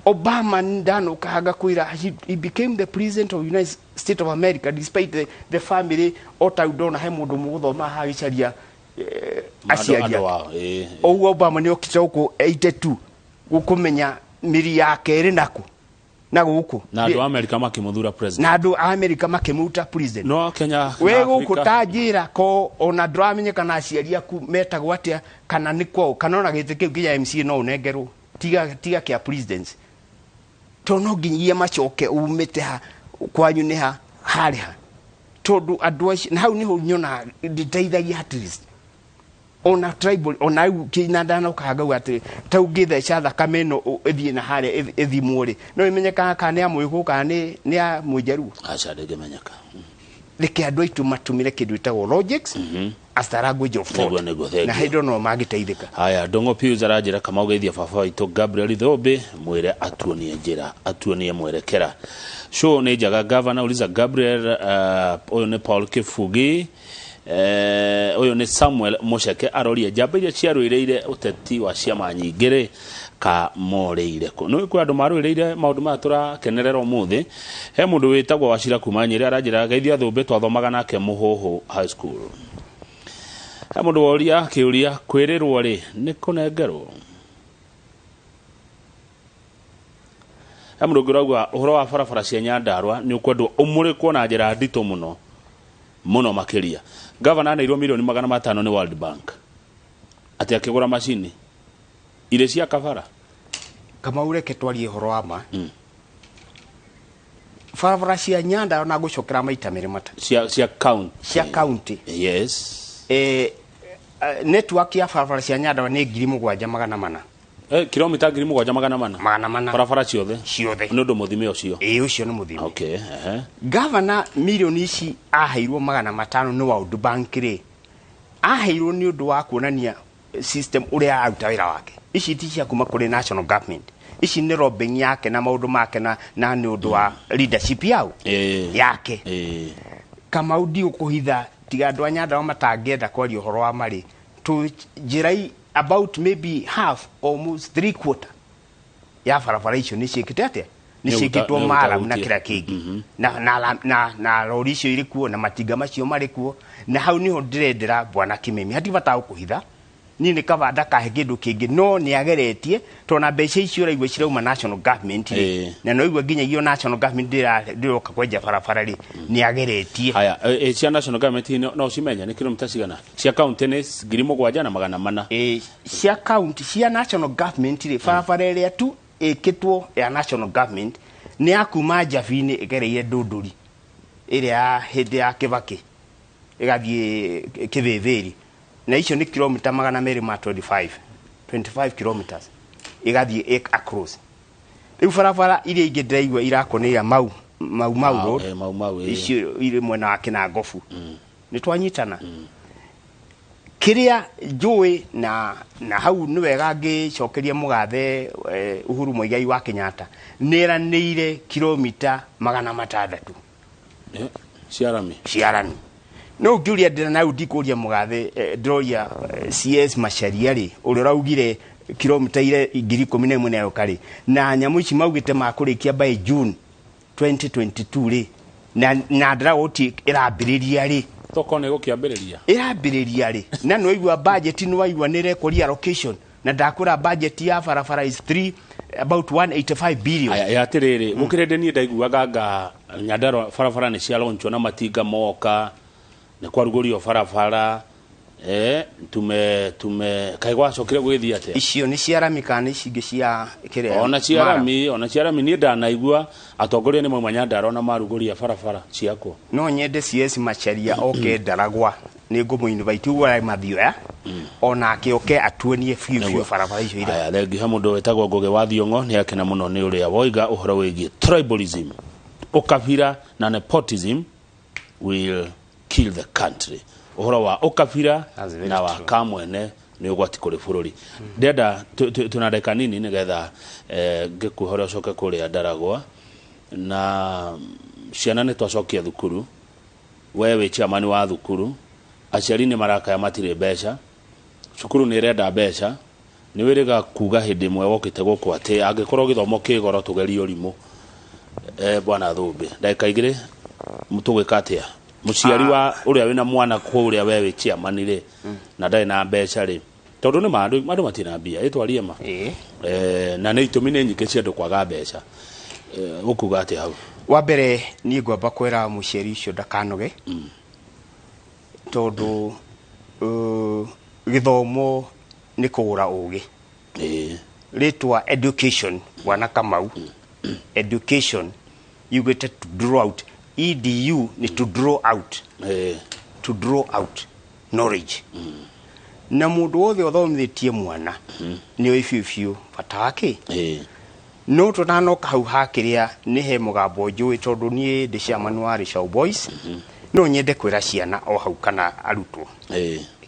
Obama ndanoka hanga kwĩra, he became the president of United States of America despite the family o ta ndona he mũndũ mũgũthoma haha agĩcaria, aciari Andũ ake. ao, Ũguo Obama nĩ okire gũkũ 82 gũkũmenya mĩri yake ĩrĩ nakũ na gũkũ. Na andũ a America makĩmũthura president. Na andũ a America makĩmũruta president. No Kenya We na gũkũ Africa. ta njĩra ko ona ndũramenye kana aciari aku metagwo atĩa kana nĩ kwao, kana ona gĩtĩ kĩu kĩa MCA no ũnengerwo. Tiga, tiga kĩa presidency. Tondũ no nginyagia macoke umĩte ha kwanyu nĩ ha harĩ ha. Tondũ andũ acio, na hau nĩho nyonaga nditeithagia at least. Ona tribal, ona rĩu kĩina ndanoka ngauga atĩ ta ũngĩtheca thakame ĩno ĩthiĩ na harĩa ĩthimwo rĩ, no ĩmenyekaga kana nĩ ya Mũgĩkũyũ kana nĩ ya Mũnjaruo. Aca, ndĩngĩmenyeka. Reke andũ aitũ matũmĩre kĩndũ gĩtagwo logics as the language of thought. Nĩguo, nĩguo, thank Na you. hĩndĩ no mangĩteithĩka. Haya, Ndung'u Pius aranjĩra Kamau geithia baba witũ Gabriel Thũmbĩ, mwĩre atuonie njĩra, atuonie mwerekera. Show nĩ njega, Governor Uliza Gabriel, ũyũ nĩ Paul Kĩbugi, ũyũ nĩ Samuel Mũceke arorie njamba iria ciarũĩrĩire ũteti wa ciama nyingĩ rĩ, ka morĩire kũ. Nĩ kwĩ andũ marũĩrĩire maũndũ maya tũrakenerera ũmũthĩ. He mũndũ wĩtagwo Wachira kuma Nyĩrĩ aranjĩra geithia Thũmbĩ twathomaga nake Mũhũhũ High School. He mũndũ woria kĩũria kwĩrĩrwo rĩ nĩ kũnengerwo. He mũndũ ũngĩ ũrauga ũhoro wa barabara cia Nyandarua nĩ ũkwendwo ũmũrĩkwo na njĩra nditũ mũno mũno makĩria. Gavana aneirwo milioni magana matano nĩ World Bank atĩ akĩgũra macini irĩ cia kabara. Kamau reke twarie ũhoro wa ma. Barabara cia Nyandarua na ngũcokera maita merĩ matatũ. Cia county. Cia county. Yes. Network ya barabara cia Nyandarua nĩ ngiri mũgwanja magana mana. Kilomita 7400 400 barabara ciothe ciothe. Nĩ ũndũ mũthime ũcio. Ĩĩ, ũcio nĩ mũthime. Okay, ehe. Gavana milioni ici aheirwo 500 nĩ World Bank rĩ, aheirwo nĩ ũndũ wa kuonania system ũrĩa aruta wĩra wake. Ici ti cia kuma kũrĩ national government, ici nĩ lobbying yake na maũndũ make na nĩ ũndũ wa leadership yao yake. Kamau, ndigũkũhitha, tiga andũ a Nyandarua matangĩenda kwaria ũhoro wa marĩ tũ njĩra about maybe half, almost three quarter ya barabara icio nĩ ciĩkĩte atĩa, nĩ ciĩkĩtwo maramu na kĩrĩa kĩngĩ na rori icio irĩ kuo na matinga macio marĩ kuo, na hau niho ndĩrendera bwana Kimemi. Hatirĩ bata wa gũkũhitha, niĩ nĩ kaba ndakahe kĩndũ kĩngĩ, no nĩ ageretie tondũ na mbeca icio ũraigua cirauma national government rĩ, na no igua nginyagia national government ndĩroka kwenja barabara rĩ, nĩ ageretie. Haya, cia national government no cimenye nĩ kilomita cigana? Cia county nĩ 7400. Cia county, cia national government rĩ, barabara ĩrĩa tu ĩkĩtwo ya national government nĩ ya kuma Njabi-inĩ ĩgereire Ndũndũri ĩrĩa ya hĩndĩ ya Kĩbakĩ ĩgathiĩ Kĩthĩthĩri, na icio nĩ kilomita 225 25 kilometers ĩgathiĩ across. Rĩu barabara iria ingĩ ndĩraigua irakwo nĩ ira Mau Mau Mau Road. Mau Mau, icio irĩ mwena wa Kĩnangobu. Nĩ twanyitana kĩrĩa njũĩ na hau nĩ wega ngĩcokeria mũgathe Uhuru Muigai wa Kenyatta nĩ eranĩire kilomita 600 cia rami, cia rami. No ngĩũria ndĩra na ndikũria mũgathe, ndĩroria CS Macharia rĩ, ũrĩa ũraugire kilomita ire 11,000 nĩaroka rĩ, na nyamũ ici maugĩte makũrĩkia by June 2022 rĩ, na drought ĩrambĩrĩria rĩ, toko nĩ gũkĩambĩrĩria ĩrambĩrĩria rĩ, na nĩwaigua budget, nĩwaigua nĩ ĩrekwo reallocation, na ndakwĩra budget ya barabara is 3 about 185 billion. Aya, ya atĩrĩrĩ, gũkĩrĩ ndĩ niĩ ndaiguaga nga Nyandarua barabara nĩ ciaronchwo na matinga moka, nĩ kwarugũrio barabara, tume kaĩ gwacokire gũgĩthiĩ atĩa? Icio nĩ cia rami kana nĩ ici ingĩ cia kĩrĩa? Ona cia rami, ona cia rami niĩ ndanaigua atongoria nĩ mauma Nyandarua na marugũria barabara ciakwo. No nyende CS Macharia oke Ndaragwa, nĩ ngũmũ-invite ũguo arĩ mathioya, onake oke atuonie biũ biũ barabara icio iria. Aya, thengi he mũndũ wĩtagwo Ngũgĩ wa Thiong'o nĩ akena mũno nĩ ũrĩa woiga ũhoro wĩgiĩ tribalism, ũkabira na nepotism will kill the country. Ũhoro wa ũkabira na wa kamwene nĩ ũgwati kũrĩ bũrũri. Ndĩrenda tuna ndagĩka nini nĩgetha ngĩkuhe ũrĩa ũcoke kũrĩa Ndaragwa, na ciana nĩ twacokia thukuru, we wĩ chairman wa thukuru, aciari nĩ marakaya matirĩ mbeca, cukuru nĩ ĩrenda mbeca, nĩ wĩrĩga kuga hĩndĩ ĩmwe wokĩte gũkũ atĩ angĩkorwo gĩthomo kĩ goro tũgerie ũrimũ. Bwana Thũmbĩ, ndagĩka igĩrĩ tũgwĩka atĩa? Mũciari wa ũrĩa wĩna mwana kũrĩa we wĩ chairman rĩ, na ndarĩ na mbeca rĩ, tondũ nĩ ma andũ matirĩ na mbia, ĩtwarie ma. Na nĩ itũmi nĩ nyingĩ cia andũ kwaga mbeca. Ũkuga atĩa hau? Wa mbere niĩ ngwamba kwĩra mũciari ũcio ndakanoge, tondũ gĩthomo nĩ kũgũra ũgĩ. Rĩtwa education, bwana Kamau, education yugĩte to draw out. EDU ni to draw out. To draw out knowledge. Na mũndũ wothe ũthomithĩtie mwana nĩ oĩ biũ biũ bata wake. No tũtanoka hau hakĩrĩa nĩ he mũgambo njũĩ tondũ niĩ ndĩ chairman wa Rĩcaũ Boys. No nyende kwĩra ciana o hau kana arutwo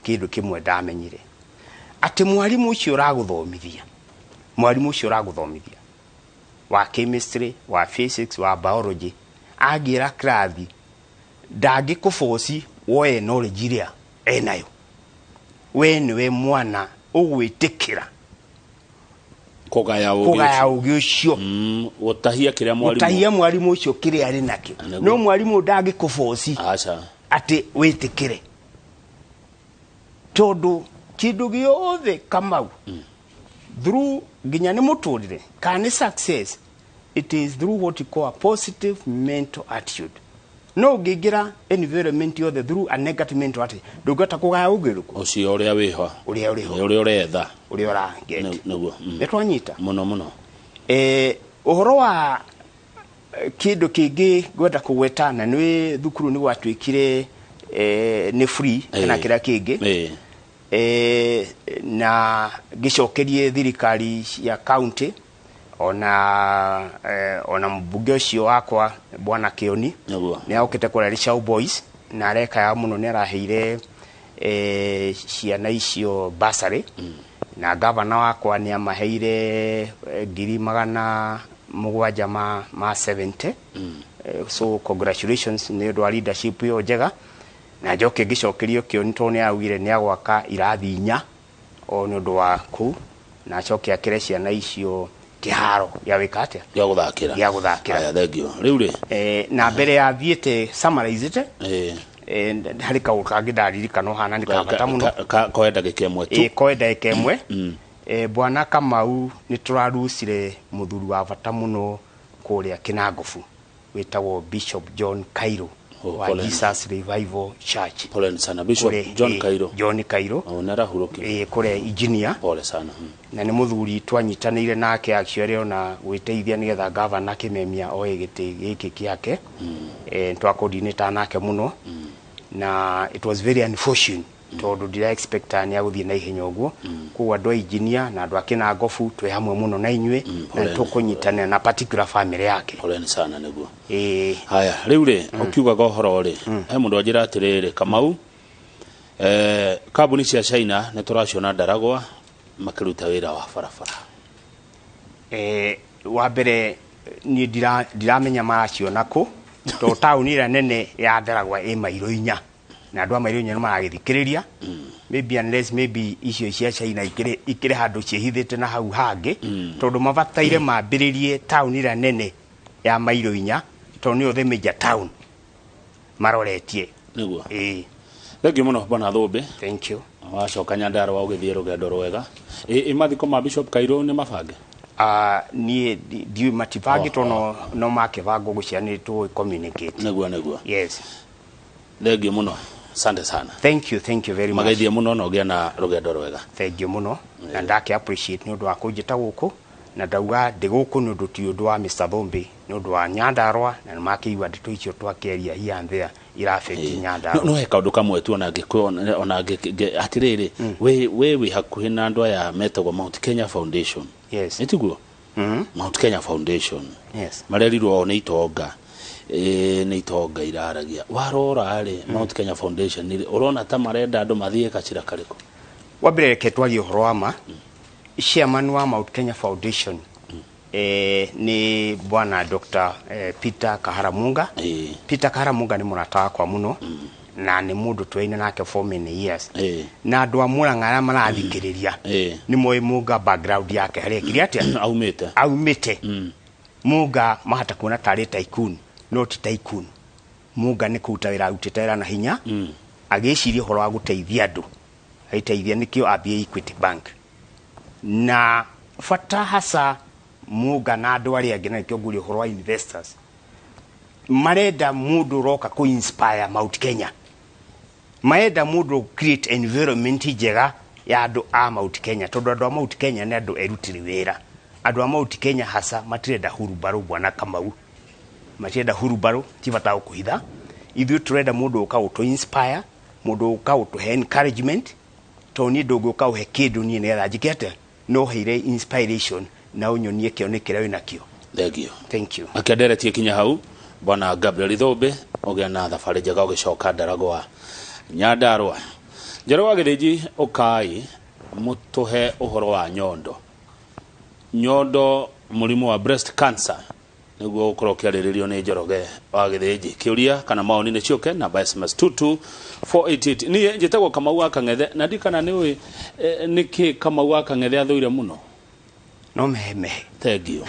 kĩndũ kĩmwe ndamenyire, atĩ mwarimũ ũcio ũragũthomithia, mwarimũ ũcio ũragũthomithia wa chemistry, wa physics, wa biology, angĩra kĩrathi ndangĩkũboci woe knowledge ĩrĩa enayo. We nĩwe mwana ũgwĩtĩkĩra kũgaya ũgĩ ũcio, gũtahia kĩrĩa mwarimũ, gũtahia mwarimũ ũcio kĩrĩa arĩ nakĩo. No mwarimũ ndangĩkũboci atĩ wĩtĩkĩre, tondũ kĩndũ gĩothe Kamau through nginya nĩ mũtũrĩre kana nĩ success, it is through what you call a positive mental attitude. No ũngĩingĩra environment yothe through a negative mental attitude, ndũngĩhota kũgaya ũgĩ ũrĩkũ ũcio ũrĩa wĩho, ũrĩa ũrĩho, ũrĩa ũretha, ũrĩa ũraget. Nĩguo nĩ twanyita mũno mũno. Ũhoro wa kĩndũ kĩngĩ ngwenda kũgweta, na nĩ thukuru nĩ gwatuĩkire nĩ free kana kĩrĩa kĩngĩ. Na ngĩcokerie thirikari cia county ona ona mbunge ũcio wakwa bwana Kĩoni. Nĩ okĩte kũrĩa Rĩchau Boys na areka mũno, nĩ araheire ciana icio bursary, na gavana wakwa nĩ amaheire 770,000 ma 70. So congratulations nĩ ũndũ wa leadership ĩyo njega. Na njoke ngĩcokerio Kĩoni tondũ nĩ augire nĩ agwaka irathi 4 o nĩ ũndũ wa kũu, na acoke akĩre ciana icio kĩharo gĩa gwĩka atĩa? Gĩa gũthakĩra. Gĩa gũthakĩra. Aya, thank you. Rĩu rĩ, na mbere ya thiĩte summarized, harĩ kaũndũ kangĩ ndaririkana hana nĩ ka bata mũno. Koe ndagĩka ĩmwe tu. Koe ndagĩka ĩmwe. Bwana Kamau, nĩ tũrarucire mũthuri wa bata mũno kũrĩa Kinangofu wĩtagwo Bishop John Cairo Oh, wa pole. Jesus Revival Church. Pole sana Bishop John Cairo. John Cairo. Oh, nĩ arahurũkire. Kũrĩa engineer. Pole sana. Na nĩ mũthuri twanyitanĩire nake actually ona gwĩteithia nĩgetha gavana Kimemia oe gĩtĩ gĩkĩ kĩake. Twacoordinate nake mũno, na it was very unfortunate tondũ ndira expect nĩ agũthiĩ na ihenya ũguo. Koguo andũ a engineer na andũ a Kinangofu twĩ hamwe mũno na inyuĩ na Pole. tũkũnyitanĩra na particular family yake. Pole sana nĩguo. Haya, rĩu rĩ, ũkiugaga ũhoro rĩ, he mũndũ anjĩra atĩrĩrĩ, Kamau, kambuni cia China nĩ tũraciona Ndaragwa makĩruta wĩra wa barabara. Wa mbere niĩ ndiramenya maraciona kũ, tondũ taũni ĩrĩa nene ya Ndaragwa ĩ mairo 4, na andũ a mairo 4 nĩ maragĩthikĩrĩria. Maybe unless maybe icio cia China ikĩrĩ handũ ciĩhithĩte na hau hangĩ, tondũ mabataire mambĩrĩrie taũni ĩrĩa nene ya mairo 4, tondũ nĩyo the major town maroretie. Nĩguo. Ĩĩ. Thengiũ mũno bwana Thũmbĩ. Thank you. Wacoka Nyandarũa ũgĩthiĩ rũgendo rwega. Ĩ mathiko ma Bishop Kairũ nĩ mabange? Niĩ ndiũĩ matibangĩtwo, no makĩbangwo gũcia nĩ tũ communicate. Nĩguo. Yes. Thengiũ mũno, asante sana. Thank you, thank you very much. Mageithie mũno na ũgĩe na rũgendo rwega. Thank you mũno, na ndake appreciate nĩ ũndũ wa kũnjĩta gũkũ, na ndauga ndĩ gũkũ nĩ ũndũ ti ũndũ wa Mr. Thũmbĩ, nĩ ũndũ wa Nyandarũa, na nĩ makĩigua ndeto icio twakĩaria here and there iraffect Nyandarũa. No he kaũndũ kamwe tu ona ngĩkũ ona atĩrĩrĩ, we wĩ hakuhĩ na andũ aya metagwo Mount Kenya Foundation. Yes. Nĩ tiguo? Mhm. Mount Kenya Foundation Yes. marerirwo o nĩ itonga, nĩ itonga iraragia. Warora rĩ, Mount Kenya Foundation rĩ, ũrona ta marenda andũ mathiĩ gacĩra karĩkũ? Wa mbere reke twarie ũhoro wa ma. Chairman wa Mount Kenya Foundation nĩ bwana Dr. Peter Kahara Munga. Peter Kahara Munga nĩ mũrata wakwa mũno na nĩ mũndũ twaine nake for many years, na andũ a Murang'a arĩa marathikĩrĩria nĩ moĩ Munga background yake harĩa ekire atĩa. Aumĩte. Aumĩte. Munga mahata kuona tarĩ tycoon, no ti tycoon. Munga nĩ kũruta wĩra arutĩte wĩra na hinya, agĩciria ũhoro wa gũteithia andũ, agĩteithia nĩkĩo ambie Equity Bank. Na bata hasa Munga na andũ arĩa angĩ, na nĩkĩo nguria ũhoro wa investors, marenda mũndũ ũroka kũ inspire Mount Kenya, marenda mũndũ create environment njega ya andũ a Mount Kenya, tondũ andũ a Mount Kenya nĩ andũ erutĩri wĩra. Andũ a Mount Kenya hasa matirenda hurubarũ, bwana Kamau, matirenda hurubarũ, ti bata gũkũhitha. Ithuĩ tũrenda mũndũ ũka gũtũ inspire, mũndũ ũka gũtũhe encouragement, tondũ niĩ ndũngĩũka ũhe kĩndũ niĩ nĩgetha njĩke atĩa, no heire inspiration na ũnyonie kĩoneki kĩrĩa wĩnakĩo. Thank you. Thank you. Akĩenderetie kinya hau, bwana Gabriel Thũmbĩ, ũgĩa na thabarĩ njega ũgĩcoka Ndaragwa Nyandarũa. Njoroge wa Gĩthĩnji, ũkai mũtũhe ũhoro wa nyondo. Nyondo, mũrimũ wa breast cancer nĩguo ũkorwo ũkĩarĩrĩrio nĩ Njoroge wa Gĩthĩnji. Kĩũria kana maoni nĩ ciũke namba SMS 22488. Niĩ njĩtagwo Kamau wa Kang'ethe, na ndikana nĩ ũĩ nĩkĩ Kamau wa Kang'ethe athũire mũno. No mehemehe. Thank you.